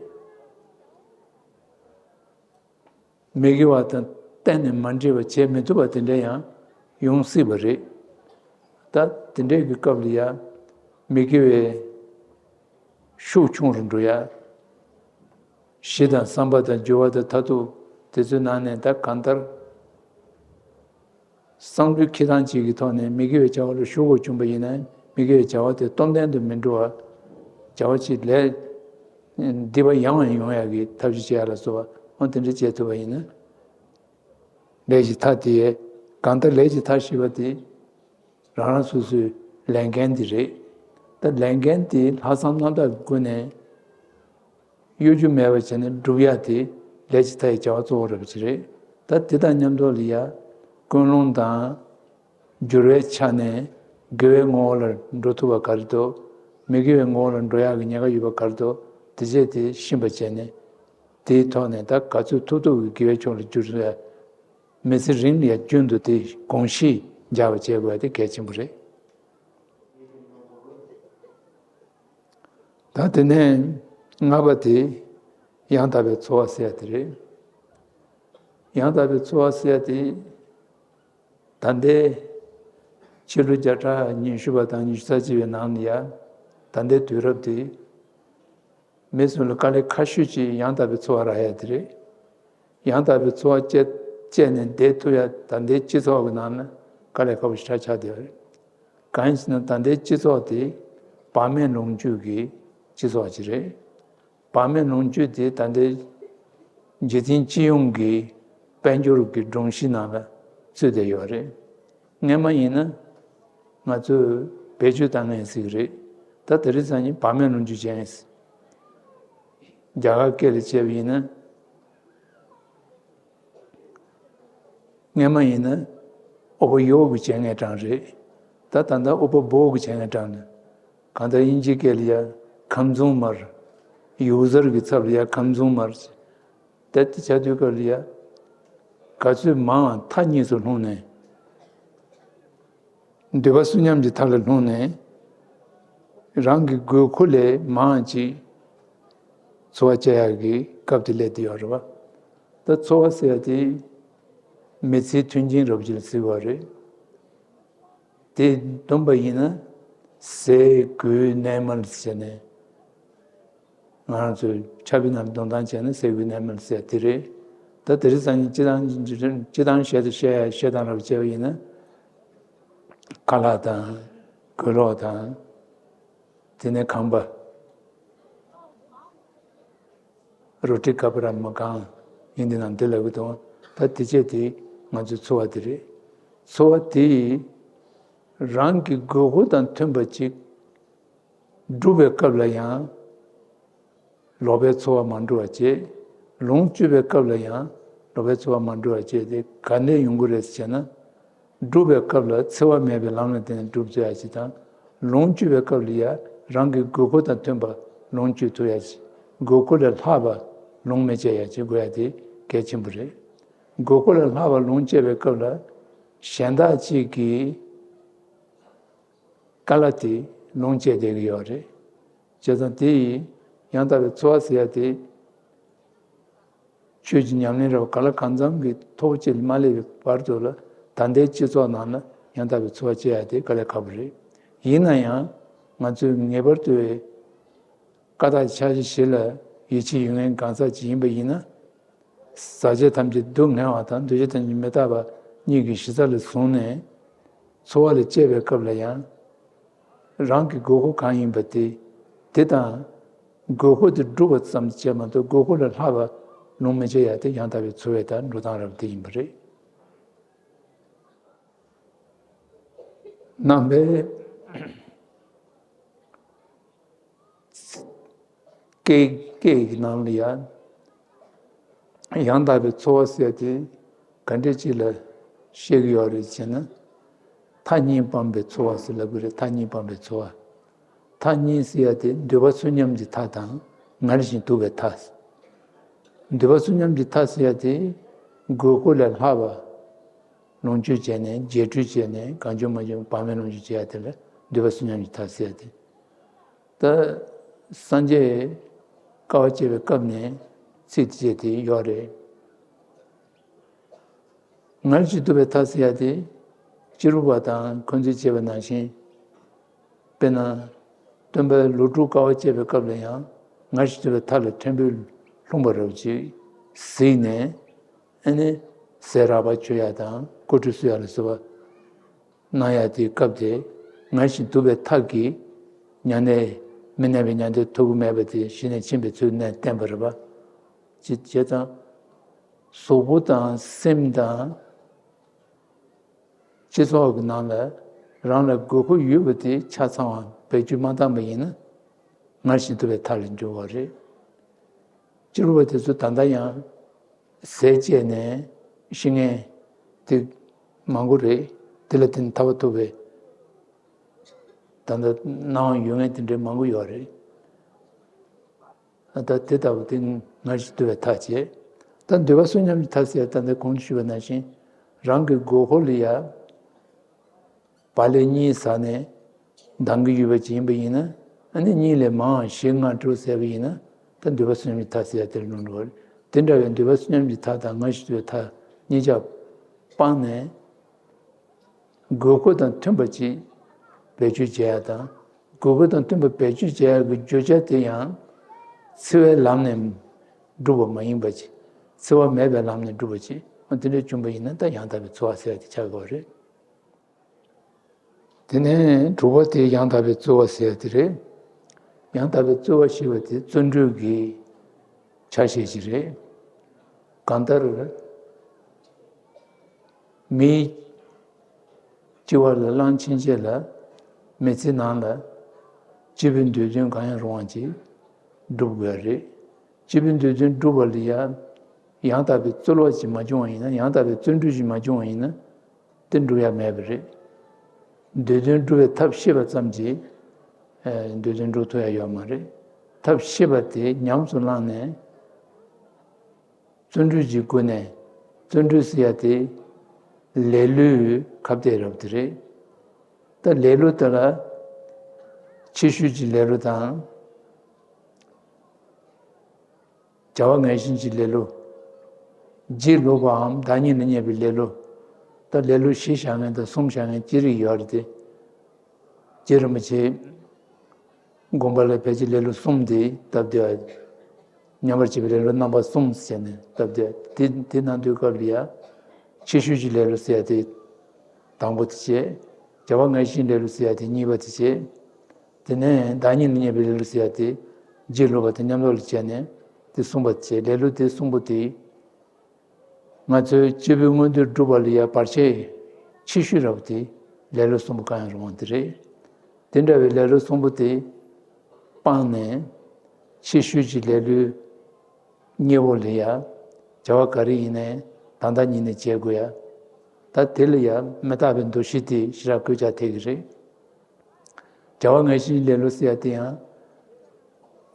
མི་དགེ་བ་དང་གཏན་ནས་མ་འདྲེས་པ་བྱེད་མི་ཐུབ་པ་དེ་འདྲ་ཡང་ཡོང་སྲིད་པ་རེད། ད་དེ་འདྲའི་གི་སྐབས་ལ་ཡང་མི་དགེ་བའི་ཤུགས་ཆུང་རུ་འགྲོ་ཡ། གཞི་དང་བསམ་པ་དང་སྦྱོར་བ་དང་མཐར་ཐུག་དེ་ཚོའི་ནང་ནས་ད་གང་ལྟར། བསམ་བློའི་འཁྱེར་སྟངས་གཅིག་གི་ཐོག་ནས་མི་དགེ་བའི་བྱ་བ་ལ་ཤུགས་ཆེན་པོ་བྱུང་པ་ཡིན་ན་མི་དགེ་བའི་བྱ་བ་དེ་སྟོབས་ལྡན་དུ་མི་འགྲོ་བ། བྱ་བ་ཅིག་ལས་སྡིག་པ་ཡང་བ་ཡོང་ཡག་གི་ཐབས་ཤེས་བྱེད་ཡ་ལ་སོགས་པ་འོ་དེ་འདྲ་བྱེད་ཐུབ་པ་ཡིན་ན། ལས་ཀྱི་མཐའ་དེ་གང་ལྟར་ལས་ཀྱི་མཐའ་ཞེས་པ་དེ་རང་རང་སོ་སོའི་ལས་འགན་དེ་རེད། ད་ལས་འགན་དེ་ལྷག་བསམ་རྣམ་དག་གི་སྒོ་ནས་གཡོ་སྒྱུ་མེད་པ་བྱས་ནས་སྒྲུབ་ཡ་དེ་ ལས་ཀྱི་མཐའ་ཡི་བྱ་བ་གཙོ་བོ་རེད་པ་ཅིག་རེད། ད་དེ་དང་མཉམ་དུ་ལ་ཡ་ཀུན་སློང་དང་། འགྱུར་བའི་ཆ་ནས་དགེ་བའི་ངོ་བོ་ལ་འགྲོ་ཐུབ་པ་ག་རེ་འདུག་མི་དགེ་བའི་ངོ་བོ་ལ་འགྲོ་ཡག་གི་ཉེན་ཁ་ཡོད་པ་ག་རེ་འདུག་དེ་བྱས་དེ་ཤེས་པ་བྱས་ནས། དེའི་ཐོག་ནས་ད་ག་ཚོད་ཐུབ་ཐུབ་ཀྱི་དགེ་བའི་ཕྱོགས་ལ་བསྒྱུར་ཡ། མི་ཚེ་རིང་ལ་ཡ་རྒྱུན་དུ་དེ་དགོངས་གཞི་འཇགས་པ་བྱེད་དགོས་ཡ་དེ་གལ་ཆེན་པོ་རེད། ད་དེ་ནས་ལྔ་པ་དེ་ཡང་དག་པའི་འཚོ་བ་ཟེར་ཡ་དེ་རེད། ཡང་དག་པའི་འཚོ་བ་ཟེར་ཡ་དེ། ད་ལྟའི་ཕྱི་ལོ་བརྒྱ་ཕྲག་ཉི་ཤུ་པ་དང་ཉི་ཤུ་རྩ་གཅིག་པའི་ནང་ལ་ཡ། ད་ལྟའི་དུས་རབས་དེ། མི་ཚོ་ལ་དཀའ་ལས་ཁག་ཤོས་ཅིག་ཡང་དག་པའི་འཚོ་བ་རག་ཡ་དེ་རེད། ཡང་དག་པའི་འཚོ་བ་སྤྱད་སྤྱད་ནས་བསྡད་ཐུབ་ཡ་ད་ལྟའི་སྤྱི་ཚོགས་ཀྱི་ནང་ན་དཀའ་ལས་ཁག་པོ་ཞེ་དྲག་ཆགས་བསྡད་པ་རེད། གང་ཡིན་ཟེར་ན་ད་ལྟའི་སྤྱི་ཚོགས་དེ་བག་མེད་ལོངས་སྤྱོད་ཀྱི་སྤྱི་ཚོགས་ཅིག་རེད། བག་མེད་ལོངས་སྤྱོད་དེ་ད་ལྟའི་རྒྱལ་སྤྱིའི་སྤྱི་ཡོངས་ཀྱི་དཔལ་འབྱོར་གྱི་སྒྲོམ་གཞི་ནང་ལ་ཚུད་བསྡད་ཡོད་རེད། སྔན་མ་ཡིན་ན་ང་ཚོས་བེད་སྤྱོད་བཏང་མཁན་ཞིག་རེད། ད་དེ་རིང་སང་ཉིན་བག་མེད་ལོངས་སྤྱོད་བྱས་ཡིན། རྒྱ་གར་སྐད་ལ་བྱས་པ་ཡིན་ན། སྔན་མ་ཡིན་ན་ཨོ་པོ་ཡོ་གི་བྱས་མཁན་གྲངས་རེད། ད་ད་ལྟ་ཨོ་པོ་བོ་གི་བྱས་མཁན་གྲངས་ནི། གང་ལྟར་དབྱིན་ཇིའི་སྐད་ལ་ཡ་ཁམ་ཚུང་མར། ཡུ་ཟར་གི་ཚབ་ལ་ཡ་ཁམ་ཚུང་མར། དེ་ལྟ་བྱ་དུས་སྐབས་ལ་ཡ། ག་ཚོད་མང་མཐའ་གཉིས་སུ་ལྷུང་ནས། འདོད་པ་གསུམ་མཉམ་གྱི་མཐའ་ལ་ལྷུང་ནས། རང་གི་དགོས་མཁོ་ལས་མང་ཅིག་འཚོ་བ་སྐྱེལ་ཡག་གི་སྐབས་དེ་སླེབས་བསྡད་ཡོད་རེད་བ། ད་འཚོ་བ་ཟེར་ཡ་དེ་མི་ཚེའི་མཐུན་རྐྱེན་རབ་ཅིག་ལ་ཟེར་བ་རེད། དེ་བསྡོམས་པ་ཡིན་ན་ཟས་གོས་གནས་མལ་ཟེར་ནས། ང་རང་ཚོས་ཆབ་བི་ནང་འདོན་སྟངས་བྱས་ན་ཟས་གོས་གནས་མལ་ཟེར་དེ་རེད། ད་དེ་རིང་སང་ཉིན་སྤྱི་བཏང་སྤྱི་བཏང་བཤད་དུ་བཤད་བཤད་སྟངས་རབ་བྱས་པ་ཡིན་ན། ཁ་ལག་དང་། གོས་ལོག་དང་། དེ་ནས་ཁང་པ། རོ་ཊི་ཀ་པ་ར་མ་ཀཱན་ཡིན་དེ་ནང་དེ་ལབ་གི་འདུག་ད་དེ་བྱས་དེ་ང་ཚོའི་འཚོ་བ་དེ་རེད། འཚོ་བ་དེ་རང་གི་དགོས་མཁོ་དང་མཐུན་པ་ཅིག་སྒྲུབ་པའི་སྐབས་ལ་ཡང་། ལོག་པའི་འཚོ་བ་མ་འགྲོ་བ་བྱེད། ལོངས་སྤྱོད་པའི་སྐབས་ལ་ཡང་ལོག་པའི་འཚོ་བ་མ་འགྲོ་བ་བྱེད་དེ་ག་འདྲས་ཡོང་གི་རེད་ཟེར་ན། སྒྲུབ་པའི་སྐབས་ལ་འཚེ་བ་མེད་པའི་ལམ་ལ་བརྟེན་ནས་སྒྲུབ་ཐུབ་ཡ་ཅིག་དང་། ལོངས་སྤྱོད་པའི་སྐབས་ལ་ཡ་རང་གི་དགོས་མཁོ་དང་མཐུན་པ་ལོངས་སྤྱོད་ཐུབ་ཡ་ཅིག་དགོས་མཁོ་ལས་ལྷག་པ་ལོངས་མི་སྤྱད་ཡ་ཅིག་དགོས་ཡ་དེ་གལ་ཆེན་པོ་རེད། དགོས་མཁོ་ལས་ལྷག་པ་ལོངས་སྤྱད་པའི་སྐབས་ལ་གཞན་དག་ཅིག་གིས། དཀའ་ལས་དེ་ལོངས་སྤྱད་བསྡད་ཀྱི་ཡོད་རེད། བྱས་ཙང་དེ་ཡིས་ཡང་དག་པའི་འཚོ་བ་ཟེར་ཡ་དེ། ཆོས་ཀྱི་ཉམས་ལེན་རབ་ག་ལ་གང་འཚམ་གྱི་ཐོག་ཅིག་ལ་མ་སླེབས་པའི་བར་དུ་ལ་ད་ལྟའི་སྤྱི་ཚོགས་ནང་ན་ཡང་དག་པའི་འཚོ་བ་སྐྱེལ་ཡ་དེ་དཀའ་ལས་ཁག་པོ་རེད། ཡིན་ན་ཡང་ང་ཚོས་ངེས་པར་དུ་བཀའ་རྟགས་འཆར་གཞི་བཞི་ལ་ཡིད་ཆེས་ཡོད་མཁན་གང་ཟག་ཅིག་ཡིན་པ་ཡིན་ན། ཟག་བཅས་ཐམས་ཅད་སྡུག་བསྔལ་བ་དང་འདུ་བྱེད་ཐམས་ཅད་མི་རྟག་པ་གཉིས་ཀྱི་གཞི་རྩ་ལ་བཟུང་ནས་འཚོ་བ་ལ་སྤྱད་པའི་སྐབས་ལ་ཡང་། རང་གི་དགོས་མཁོ་གང་ཡིན་པ་དེ། དེ་དང་། དགོས་མཁོ་དེ་སྒྲུབ་པ་ཙམ་བྱས་མ་གཏོགས་དགོས་མཁོ་ལས་ལྷག་པ་ལོངས་མི་སྤྱད་ཡ་དེ་ཡང་དག་པའི་འཚོ་བའི་ད་འགྲོ་སྟངས་རབ་དེ་ཡིན་པ་རེད། ནང་པའི་སྐད་སྐད་ཀྱི་ནང་ལ་ཡང་། ཡང་དག་པའི་འཚོ་བ་ཟེར་དེ་ག་འདྲས་ཅིག་ལ་བཤད་ཀྱི་ཡོད་རེད་ཅེ་ན། མཐའ་གཉིས་སྤངས་པའི་འཚོ་བ་ཟེར་ལབ་ཀྱི་རེད། མཐའ་གཉིས་སྤངས་པའི་འཚོ་བ། མཐའ་གཉིས་ཟེར་ཡ་དེ་འདོད་པ་གསུམ་མཉམ་གྱི་མཐའ་དང་ངལ་ཞིང་དུབ་པའི་མཐའ། འདོད་པ་གསུམ་མཉམ་གྱི་མཐའ་ཟེར་ཡ་དེ་དགོས་མཁོ་ལས་ལྷག་པ། ལོངས་སྤྱོད་བྱས་ནས་བརྗེད་སྤྲོད་བྱས་ནས་གང་བྱུང་མང་བྱུང་བག་མེད་ལོངས་སྤྱོད་བྱེད་ཡ་དེ་ལ་འདོད་པ་གསུམ་མཉམ་གྱི་མཐའ་ཟེར་ཡ་དེ། ད་སངས་རྒྱས་དཀའ་བ་སྤྱད་པའི་སྐབས་ནས་ཚིག་དེ་བྱས་ཏེ་ཡོད་རེད། ངལ་ཞིང་དུབ་པའི་མཐའ་ཟེར་ཡ་དེ་སྤྱིར་བ་དང་འཁོན་འཛིན་བྱས་པ་ནང་བཞིན། དཔེར་ན། སྟོན་པ་ལོ་དྲུག་དཀའ་བ་སྤྱད་པའི་སྐབས་ལ་ཡང་ངལ་ཞིང་དུབ་པའི་མཐའ་ལ་ཕྲན་བུ་ལྷུང་བ་རབ་ཅིག་གཟིགས་ནས། ཨ་ནི་ཟས་རགས་པ་མཆོད་ཡ་དང་སྐུ་ཁྲུས་གསོལ་ཡ་ལ་སོགས་པ་གནང་ཡ་དེའི་སྐབས་དེ་ངལ་ཞིང་དུབ་པའི་མཐའ་གིས་མྱ་ངན་མི་གནས་པའི་མྱང་འདས་ཐོབ་ཀྱི་མེད་པ་དེ་གཞི་ནས་ཕྱིན་པའི་ཚུལ་ནས་བསྟན་པ་རེད་པ། ཅེས་བྱས་ཙང་། གཟུགས་པོ་དང་སེམས་དང་སྤྱི་ཚོགས་ཀྱི་ནང་ལ་རང་ལ་དགོས་མཁོ་ཡོད་པ་དེ་ཆ་ཚང་བ་བེད་སྤྱོད་མ་བཏང་པ་ཡིན་ན་ངལ་ཞིང་དུབ་པའི་མཐའ་ལ་འགྱུར་བ་རེད། སྤྱིར་བ་དེ་ཚོ་ད་ལྟ་ཡང་ ཟས་བཅད་ནས་ཤི་མཁན་དེ་མང་པོ་རེད། དེ་ལ་བརྟེན་ཐར་པ་ཐོབ་པའི་ད་ལྟ་སྣང་བ་ཡོད་མཁན་དེ་འདྲའི་མང་པོ་ཡོད་རེད། ད་དེ་ལྟ་བུ་དེ་ང་ཞིག་འདུལ་བའི་ཐབས་བྱེད། ད་འདུལ་བ་གསུམ་མཉམ་གྱི་ཐབས་ཟེར་ཡ་ད་ལྟ་གོང་དུ་ཞུས་པ་ནང་བཞིན་རང་གི་མགོ་སྐོར་ལ་ཡ། བག་ལེབ་གཉིས་ཟ་ནས་འདང་གི་ཡོད་པ་ཅིག་ཡིན་པ་ཡིན་ན། ཨ་ནི་གཉིས་ལས་མང་བ་བཞི་ལྔ་དྲུག་ཟས་པ་ཡིན་ན། ད་འདུལ་བ་གསུམ་གྱི་ཐབས་ཟེར་ཡ་དེར་ལུང་འགྲོ་བ་རེད། དེ་འདྲ་བའི་འདུལ་བ་གསུམ་གྱི་ཐབས་དང་ང་ཞིག་འདུལ་བའི་ཐབས་གཉིས་ཆ་སྤངས་ནས། དགོས་མཁོ་དང་མཐུན་པ་ཅིག་བེད་སྤྱོད་བྱེད་ཡ་དང་། དགོས་མཁོ་དང་མཐུན་པ་བེད་སྤྱོད་བྱེད་ཡ་གི་བརྗོད་བྱ་དེ་ཡང་འཚེ་བའི་ལམ་ནས་སྒྲུབ་པ་མ་ཡིན་པ་ཅིག་འཚེ་བ་མེད་པའི་ལམ་ནས་སྒྲུབ་པ་ཅིག་འོ་དེ་འདྲ་བྱུང་བ་ཡིན་ན་ད་ཡང་དག་པའི་འཚོ་བ་ཟེར་ཡ་དེ་ཆགས་དགོས་པ་རེད། དེ་ནས་དྲུག་པ་དེ་ཡང་དག་པའི་རྩོལ་བ་ཟེར་ཡ་དེ་རེད། ཡང་དག་པའི་རྩོལ་བ་ཞེས་པ་དེ་བརྩོན་འགྲུས་ཀྱི་ཆ་ཤས་ཤིག་རེད། གང་ལྟར། མིའི་སྤྱི་བོ་ལ་གླང་ཆེན་བཅས་ལ། མི་ཚེ་ནང་ལ་སྤྱི་བོའི་འདོད་དོན་གང་ཡང་རུང་བ་ཅིག་སྒྲུབ་དགོས་རེད། སྤྱི་བོའི་འདོད་དོན་སྒྲུབ་པ་ལ་ཡང་ཡང་དག་པའི་རྩོལ་བ་ཅིག་མ་བྱུང་བ་ཡིན་ན། ཡང་དག་པའི་བརྩོན་འགྲུས་ཅིག་མ་བྱུང་བ་ཡིན་ན། དེ་འགྲུབ་ཡ་མེད་པ་རེད། འདོད་དོན་སྒྲུབ་པའི་ཐབས་ཤེས་པ་ཙམ་གྱིས་ཨ་འདོད་དོན་འགྲུབ་ཐུབ་ཡ་ཡོད་མ་རེད། ཐབས་ཤེས་པ་དེ་ཉམས་སུ་བླངས་ནས་བརྩོན་འགྲུས་ཀྱི་སྒོ་ནས། བརྩོན་འགྲུས་ཟེར་ཡ་དེ་ལེ་ལོའི་ཁ་གཏད་རབ་དེ་རེད། ད་ལེ་ལོ་དེ་ལ་ཕྱི་ཤུལ་གྱི་ལེ་ལོ་དང་། བྱ་བ་ངན་ཞེན་གྱི་ལེ་ལོ། རྗེས་ལོག་པའམ་བདག་ཉིད་ལ་བརྙས་པའི་ལེ་ལོ། ད་ལེ་ལོ་བཞི་བཞག་མཁན་དང་གསུམ་བཞག་མཁན་ཅི་རིགས་ཡོད་རེད་དེ། རྗེ་རིན་པོ་ཆེ་དགོངས་པ་ལ་ཕལ་ཆེར་ལེ་ལོ་གསུམ་དེ་སྟབས་བདེ་བ། མཉམ་པར་བྱེད་པའི་ལེ་ལོ་རྣམ་པ་གསུམ་ཟེར་ནས་སྟབས་བདེ་བ་དེ་དེ་གནང་དུས་སྐབས་ལ་ཡ། ཕྱི་ཤུལ་གྱི་ལེ་ལོ་ཟེར་ཡ་དེ་དང་པོ་དེ་བྱས། བྱ་བ་ངན་ཞེན་ལེ་ལོ་ཟེར་ཡ་དེ་གཉིས་པ་དེ་བྱས། དེ་ནས་བདག་ཉིད་ལ་བརྙས་པའི་ལེ་ལོ་ཟེར་ཡ་དེ་རྗེས་ལོག་པ་དེ་མཉམ་རོགས་ལ་བྱས་ནས་དེ་གསུམ་པ་བྱས། ལེ་ལོ་དེ་གསུམ་པོ་དེ་ང་ཚོའི་སྤྱི་བོའི་མངོན་འདོད་སྒྲུབ་པ་ལ་ཡ་བར་ཆད་ཆེ་ཤོས་རབ་དེ་ལེ་ལོ་གསུམ་པོ་གང་ཡང་རུང་བ་དེ་རེད། དེ་འདྲ་བའི་ལེ་ལོ་གསུམ་པོ་དེ་སྤངས་ནས་ཕྱི་ཤུལ་གྱི་ལེ་ལོའི་གཉེན་པོ་ལ་ཡ་བྱ་བ་ག་རེ་ཡིན་ནའི་ད་ལྟ་ཉིད་ནས་བྱེད་དགོས་ཡ། ད་དེ་ལ་ཡ་མི་རྟག་པའི་འདུ་ཤེས་དེ་ཞེ་དྲག་བཀོལ་ཆ་ཐེབས་ཀྱི་རེད། བྱ་བ་ངན་ཞེན་ལེ་ལོ་ཟེར་ཡ་དེ་ཡང་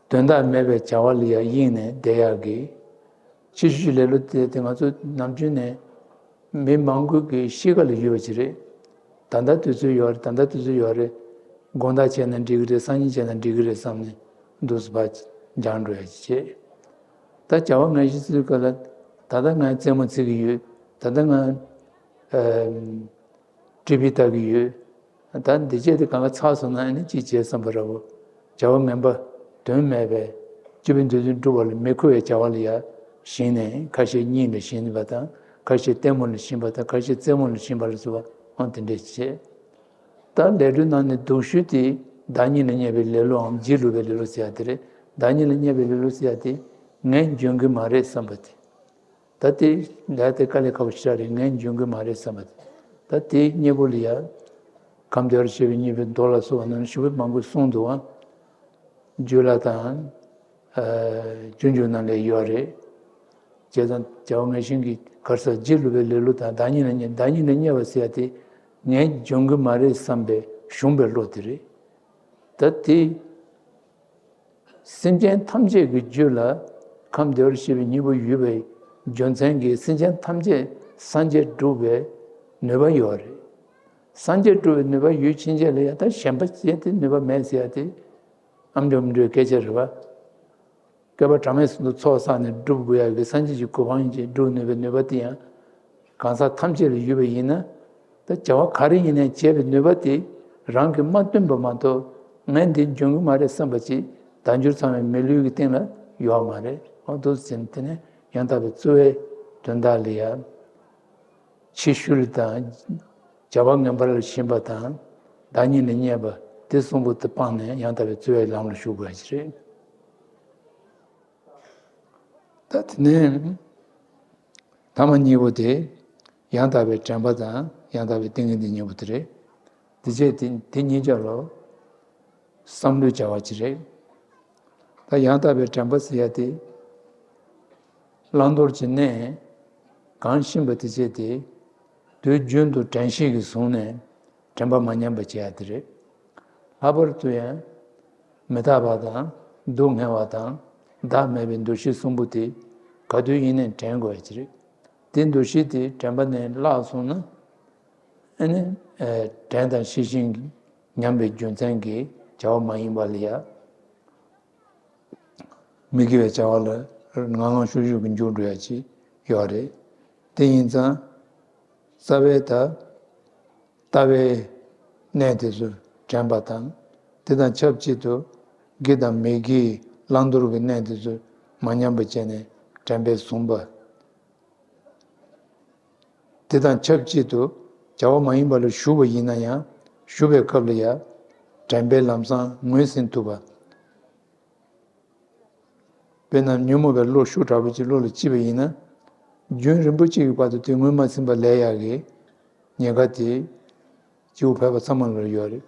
དོན་དག་མེད་པའི་བྱ་བ་ལ་ཡ་གཡེང་ནས་བསྡད་ཡག་གི། ཕྱི་ཤུལ་ལེ་ལོ་དེ་དེ་ང་ཚོ་ནམ་རྒྱུན་ནས་མི་མང་པོ་གི་གཤིས་ཀ་ལ་ཡོད་པ་ཅིག་རེད། ད་ལྟ་དུས་ཚོད་ཡོད་རེད། ད་ལྟ་དུས་ཚོད་ཡོད་རེད། དགོང་དག་བྱས་ན་འགྲིག་གི་རེད། སང་ཉིན་བྱས་ན་འགྲིག་གི་རེད་བསམ་ནས་འདུག་སེ་ཕར་འགྱངས་འགྲོ་ཡ་ཅིག་བྱེད། ད་བྱ་བ་ངན་ཞེན་ཟེར་དུས་སྐབས་ལ་ད་ལྟ་ང་རྩེད་མོ་རྩེ་གི་ཡོད། ད་ལྟ་ང་ཨ་ཊི་བི་ལྟ་གི་ཡོད། ད་འདི་བྱས་ཏེ་གང་ག་ཚར་སོང་ན་ཨ་ནི་ཅིག་བྱེད་བསམ་པ་འདྲ་བོ། བྱ་བ་ངན་པ་དོན་མེད་པའི་སྤྱི་བོའི་འདོད་དོན་སྒྲུབ་པ་ལ་མི་མཁོ་བའི་བྱ་བ་ལ་ཡ་ཞེན་ནས། ཁ་ཤས་གཉིད་ལ་ཞེན་པ་དང་། ཁ་ཤས་ལྟད་མོ་ལ་ཞེན་པ་དང་། ཁ་ཤས་རྩེད་མོ་ལ་ཞེན་པ་ལ་སོགས་པ་འོ་དེ་འདྲས་བྱེད། ད་ལེ་ལོའི་ནང་ནས་སྡུག་ཤོས་དེ་བདག་ཉིད་ལ་བརྙས་པའི་ལེ་ལོའམ་རྗེས་ལོག་པའི་ལེ་ལོ་ཟེར་ཡ་དེ་རེད། བདག་ཉིད་ལ་བརྙས་པའི་ལེ་ལོ་ཟེར་ཡ་དེ་ངས་འཇོན་གི་མ་རེད་བསམ་པ་དེ། ད་དེ་ལས་དེ་དཀའ་ལས་ཁག་པོ་ཞེ་དྲག་རེད། ངས་འཇོན་གི་མ་རེད་བསམ་པ་དེ། ད་དེའི་གཉེན་པོ་ལ་ཡ། ཁམས་བདེ་བར་གཤེགས་པའི་སྙིང་པོའི་མདོ་ལ་སོགས་པ་ནང་ཞེ་པོ་མང་པོས་གསུངས་འདུག་ཨ། རྒྱུད་བླ་དང་། ཨ་སྤྱོད་འཇུག་ནང་ལ་ཡོད་རེད། བྱས་ཙང་བྱ་བ་ངན་ཞེན་གྱི་གར་ས་རྗེས་ལོག་པའི་ལེ་ལོ་དང་། བདག་ཉིད་ལ་བརྙས། བདག་ཉིད་ལ་བརྙས་པ་ཟེར་ཡ་དེ་ངས་འཇོན་གི་མ་རེད་བསམ་པའི་ཞུམ་པའི་བློ་དེ་རེད། ད་དེ། སེམས་ཅན་ཐམས་ཅད་ཀྱི་རྒྱུད་ལ་ཁམས་བདེ་བར་གཤེགས་པའི་སྙིང་པོ་ཡོད་པའི་རྒྱུ་མཚན་གྱིས་སེམས་ཅན་ཐམས་ཅད་སངས་རྒྱས་སྒྲུབ་པའི་ནུས་པ་ཡོད་རེད། སངས་རྒྱས་སྒྲུབ་པའི་ནུས་པ་ཡོད་ཕྱིན་ཆད་ལ་ཡང་ད་གཞན་པ་ཅིག་དེ་ནུས་པ་མེད་ཟེར་ཡ་དེ་ཨ་འགྲོ་མི་འགྲོའི་སྐད་ཆ་རེད་བ། བསྐལ་པ་གྲངས་མེད་གསུམ་དུ་ཚོགས་བསགས་ནས་སྒྲུབ་དགོས་ཡ་གི་སངས་རྒྱས་ཀྱི་གོ་འཕང་ཅིག་སྒྲུབ་ནུས་པའི་ནུས་པ་དེ་ཡང་གང་ཟག་ཐམས་ཅད་ལ་ཡོད་པ་ཡིན་ན། ད་བྱ་བ་ག་རེ་ཡིན་ནའི་བྱེད་པའི་ནུས་པ་དེ་རང་གིས་མ་བཏོན་པ་མ་གཏོགས། ངས་འདི་འཇོན་གྱི་མ་རེད་བསམ་པ་ཅིག་བདག་འགྱུར་ཚང་བའི་མི་ལུས་ཀྱི་སྟེང་ལ་ཡོད་མ་རེད། འོ་འདུག་ཟེར་ནས་དེ་ནས་ཡང་དག་པའི་རྩོལ་བའི་དོན་དག་ལ་ཡ། ཕྱི་ཤུལ་དང་། བྱ་བ་ངན་པ་ལ་ཞེན་པ་དང་། བདག་ཉིད་ལ་བརྙས་པ་དེ་གསུམ་པོ་དེ་སྤངས་ནས་ཡང་དག་པའི་རྩོལ་བའི་ལམ་ལ་ཞུགས་དགོས་ཡ་ཅིག་རེད། ད་དེ་ནས་ཐ་མ་གཉིས་པོ་དེ་ཡང་དག་པའི་དྲན་པ་དང་ཡང་དག་པའི་ཏིང་ངེ་འཛིན་གཉིས་པོ་དེ་རེད། དེ་བྱས་དེ་དེ་གཉིས་ཆ་ལ་བསམ་བློའི་བྱ་བ་ཅིག་རེད། ད་ཡང་དག་པའི་དྲན་པ་ཟེར་ཡ་དེ་ བླང་དོར་གྱི་གནས་གང་ཤེས་པ་དེ་བྱས་ཏེ། དུས་རྒྱུན་དུ་དྲན་ཤེས་ཀྱིས་བཟུང་ནས་དྲན་པ་མ་ཉམས་པ་བྱེད་ཡ་དེ་རེད། ལྷག་པར་དུ་ཡང་མི་རྟག་པ་དང་སྡུག་བསྔལ་བ་དང་བདག་མེད་པའི་འདུ་ཤེས་གསུམ་པོ་དེ་ག་དུས་ཡིན་ནའི་དྲན་དགོས་ཡ་ཅིག་རེད། དེ་འདུ་ཤེས་དེ་དྲན་པ་ནས་བརླག་སོང་ན། ཨ་ནི་དྲན་དང་ཤེས་བཞིན་ཉམས་པའི་རྒྱུ་མཚན་གྱིས་བྱ་བ་མ་ཡིན་པ་ལ་ཡ། མི་དགེ་བའི་བྱ་བ་ལ་ངང་ངང་ཤུགས་ཤུགས་ཀྱིས་འགྱུར་འགྲོ་ཡ་ཅིག་ཡོད་རེད། དེ་ཡིན་ཙང་། རྩ་བའི་ད་ལྟ་བའི་གནས་དེ་ཚོ་དྲན་པ་དང་། དེ་དང་ཆབས་ཅིག་ཏུ་དགེ་དང་མི་དགེའི་བླང་དོར་གྱི་གནས་དེ་ཚོ་མ་ཉམས་པ་བྱས་ནས་དྲན་པས་བཟུང་བ། དེ་དང་ཆབས་ཅིག་ཏུ་བྱ་བ་མ་ཡིན་པ་ལ་ཞུགས་པ་ཡིན་ན་ཡང་ཞུགས་པའི་སྐབས་ལ་ཡང་དྲན་པས་ལམ་སང་ངོས་ཟིན་ཐུབ་པ། དཔེར་ན་ཉོན་མོངས་པའི་བློ་ཤུགས་དྲག་པོ་ཅིག་བློ་ལ་སྐྱེས་པ་ཡིན་ན། རྒྱུན་རིང་པོ་གཅིག་གི་བར་དུ་དེ་ངོས་མ་ཟིན་པ་ལས་ཡག་གི་ཉེན་ཁ་དེ་སྐྱེ་བོ་ཕལ་པ་ཚང་མ་ལ་ཡོད་རེད།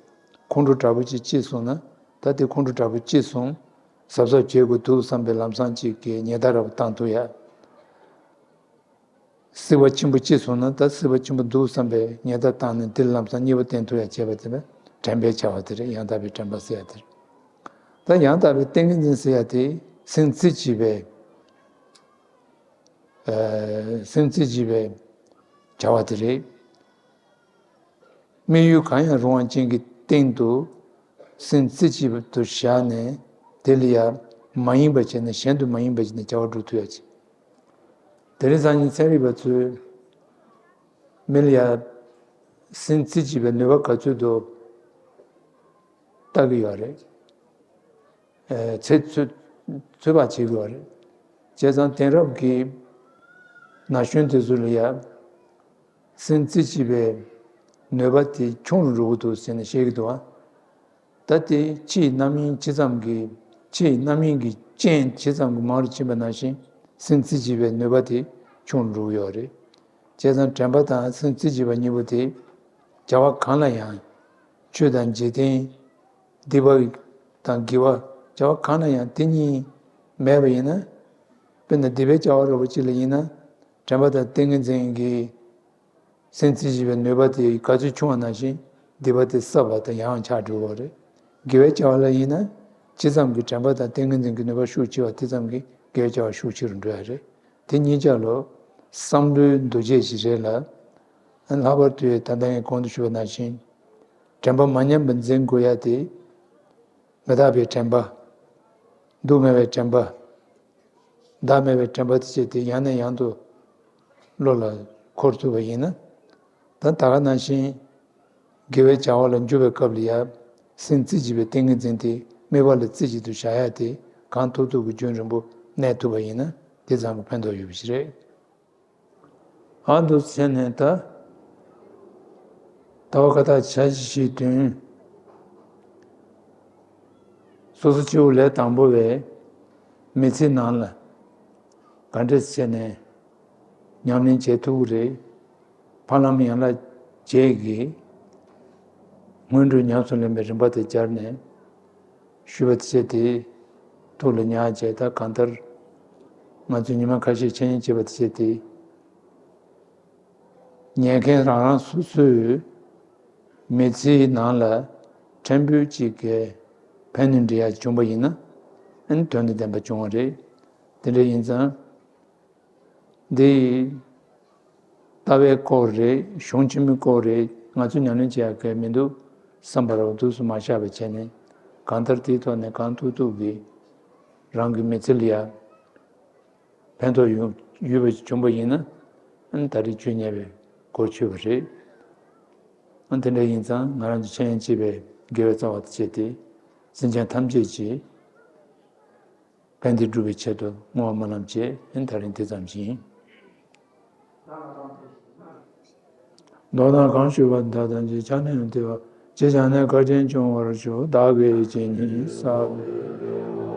ཁོང་ཁྲོ་དྲག་པོ་ཅིག་སྐྱེས་སོང་ན། ད་དེ་ཁོང་ཁྲོ་དྲག་པོ་སྐྱེས་སོང་། གཟབ་གཟབ་བྱེད་དགོས་འདུག་བསམ་པའི་ལམ་སང་གཅིག་གི་ཉེན་བརྡ་ར་བ་བཏང་ཐུབ་ཡ། སྲིད་པ་ཆེན་པོ་སྐྱེས་སོང་ན། ད་སྲིད་པ་ཆེན་པོ་འདུག་བསམ་པའི་ཉེན་བརྡ་བཏང་ནས་དེ་ལམ་སང་གཉིས་པ་བསྟེན་ཐུབ་ཡ་བྱེད་པ་དེ་ལ་དྲན་པའི་བྱ་བ་དེ་རེད། ཡང་དག་པའི་དྲན་པ་ཟེར་ཡ་དེ་རེད། ད་ཡང་དག་པའི་ཏིང་ངེ་འཛིན་ཟེར་ཡ་དེ་སེམས་རྩེ་གཅིག་པའི། ཨ། སེམས་རྩེ་གཅིག་པའི་བྱ་བ་དེ་རེད། དམིགས་ཡུལ་གང་ཡང་རུང་བ་ཅན་གྱི་སྟེང་དུ་སེམས་རྩེ་གཅིག་ཏུ་བཞག་ནས། དེ་ལ་ཡང་མ་ཡེངས་པ་བྱས་ནས། གཞན་དུ་མ་ཡེངས་པ་བྱས་ནས་བྱ་བ་སྒྲུབ་ཐུབ་ཡ་ཅིག་དེ་རིང་སང་ཉིན་ཚན་རིག་པ་ཚོས་མི་ལ་ཡང་སེམས་རྩེ་གཅིག་པའི་ནུས་པ་ག་ཚོད་འདུག་ལྟ་གི་ཡོད་རེད། ཨ། ཚོད་ཚོད་ཚོད་དཔག་བྱེད་དགོས་པ་རེད། བྱས་ཙང་དེང་རབས་ཀྱི་ན་གཞོན་དེ་ཚོ་ལ་ཡང་སེམས་རྩེ་གཅིག་པའི་ནུས་པ་དེ་ཆུང་རུ་འགྲོ་གི་འདུག་ཟེར་ནས་བཤད་ཀྱི་འདུག་ཨ། ད་དེ་ཕྱིའི་རྣམ་གཡེང་ཇི་ཙམ་གྱིས། ཕྱིའི་རྣམ་གཡེང་གི་རྐྱེན་ཇི་ཙམ་གྱིས་མང་རུ་ཕྱིན་པ་ནང་བཞིན། སེམས་རྩེ་གཅིག་པའི་ནུས་པ་དེ་ཆུང་རུ་འགྲོ་གི་ཡོད་རེད། བྱས་ཙང་དྲན་པ་དང་སེམས་རྩེ་གཅིག་པ་གཉིས་པོ་དེ་བྱ་བ་གང་ལ་ཡང་། ཆོས་དང་འཇིག་རྟེན། སྡིག་པ་དང་དགེ་བ། བྱ་བ་གང་ལ་ཡང་དེ་གཉིས་མེད་པ་ཡིན་ན། དཔེར་ན་སྡིག་པའི་བྱ་བ་འདྲ་པོ་ཅིག་ལ་ཡིན་ན། དྲན་པ་དང་ཏིང་ངེ་འཛིན་གྱི་སེམས་རྩེ་གཅིག་པའི་ནུས་པ་དེ་ག་ཚོད་ཆུང་བ་ནང་བཞིན། སྡིག་པ་དེ་བསགས་པ་དང་ཡང་ཡང་ཆགས་འགྲོ་གི་རེད། དགེ་བའི་བྱ་བ་ལ་ཡིན་ན། ཇི་ཙམ་གྱིས་དྲན་པ་དང་ཏིང་ངེ་འཛིན་གྱི་ནུས་པ་ཤུགས་ཆེ་བ་དེ་ཙམ་གྱིས་དགེ་བའི་བྱ་བ་ཤུགས་ཆེ་རུ་འགྲོ་ཡ་རེད། དེ་གཉིས་ཆ་ལ་བསམ་བློའི་འདུ་བྱེད་ཅིག་རེད་ལ། ལྷག་པར་དུ་ད་ལྟ་ངས་གོང་དུ་ཞུས་པ་ནང་བཞིན། དྲན་པ་མ་ཉམས་པར་འཛིན་དགོས་ཡ་དེ། མི་རྟག་པའི་དྲན་པ། སྡུག་བསྔལ་བའི་དྲན་པ། བདག་མེད་པའི་དྲན་པ་དེ་བྱས་ཏེ་ཡང་ནས་ཡང་དུ་བློ་ལ་འཁོར་ཐུབ་པ་ཡིན་ན། ད་ད་ག་ནང་བཞིན་དགེ་བའི་བྱ་བ་ལ་འཇུག་པའི་སྐབས་ལ་ཡང་སེམས་རྩེ་གཅིག་པའི་ཏིང་ངེ་འཛིན་དེ་དམིགས་པ་ལ་རྩེ་གཅིག་ཏུ་བཞག་ཡ་དེ་གང་ཐུབ་ཐུབ་ཀྱིས་རྒྱུན་རིང་པོ་གནས་ཐུབ་པ་ཡིན་ན། དེ་ཙམ་གྱིས་ཕན་ཐོགས་ཡོད་པ་ཞིག་རེད། ཨ། འདུག་བྱས་ནས་ད། ད་བར་ཁ་ཐག་བྱ་བཞིན་དོན། སོ་སོ་སྐྱེ་བོ་ལས་དང་པོ་བས་མི་ཚེའི་ནང་ལ་ག་འདྲ་བྱས་ནས་ཉམས་ལེན་བྱེད་ཐུབ་ཀྱི་རེད། ཕར་ལམ་ཡན་ལག་བརྒྱད་ཀྱི་སྔོན་འགྲོའི་ཉམས་སུ་ལེན་པའི་རིམ་པ་དེ་སྦྱར་ནས། ཞུས་པ་དེ་བྱས་ཏེ་ཐུགས་ལ་ཉར་བྱས། ད་གང་ལྟར་ང་ཚོས་ཉི་མ་ཁ་ཤས་འཆད་ཉན་བྱས་པ་དེ་བྱས་ཏེ། ཉན་མཁན་རང་རང་སོ་སོའི་མི་ཚེའི་ནང་ལ་ཕྲན་བུ་གཅིག་གིས་ཕན་ནུས་འདྲ་ཡ་བྱུང་བ་ཡིན་ན། ཨ་ནི་དོན་དང་ལྡན་པ་བྱུང་བ་རེད། དེ་འདྲ་ཡིན་ཙང་། འདི་ལྟ་བའི་སྐོར་རེད། གཞུང་ཆེན་མོའི་སྐོར་རེད། ང་ཚོས་ཉམས་ལེན་བྱེད་ཡག་གི་མི་འདུག་བསམ་པ་ར་བ་འདུག་སེ་མ་བཞག་པ་བྱས་ནས། གང་ལྟར་དེའི་ཐོག་ནས་གང་ཐུབ་ཐུབ་ཀྱིས་རང་གི་མི་ཚེ་ལ་ཡ་ཕན་ཐོགས་ཡོང་ཡོད་པ་བྱུང་བ་ཡིན་ན། ཨ་ནི་ད་རེས་ཆོས་ཉན་པའི་གོ་ཆོད་པ་རེད། ཨ། དེ་འདྲ་ཡིན་ཙང་ང་རང་ཚོས་འཆད་ཉན་བྱས་པའི་དགེ་བའི་རྩ་བ་དེ་བྱས་ཏེ། སེམས་ཅན་ཐམས་ཅད་ཀྱི་ཕན་བདེ་སྒྲུབ་པའི་ཆེད་དུ་བསྔོ་བ་སྨོན་ལམ་བཅས། ཨ་ནི་ད་རིང་དེ་ཙམ་ཞིག་ཡིན། མདོར་ན་གང་ཞུས་པ་དེ་དག་ཐམས་ཅད་ཕྱག་ནས་ཡང་ཐོས་པ། ཅི་བྱས་ནས་བཀའ་དྲིན་སྐྱོང་བར་ཤོག། བདག་གིས་ཇི་སྙེད་བསགས་པའི།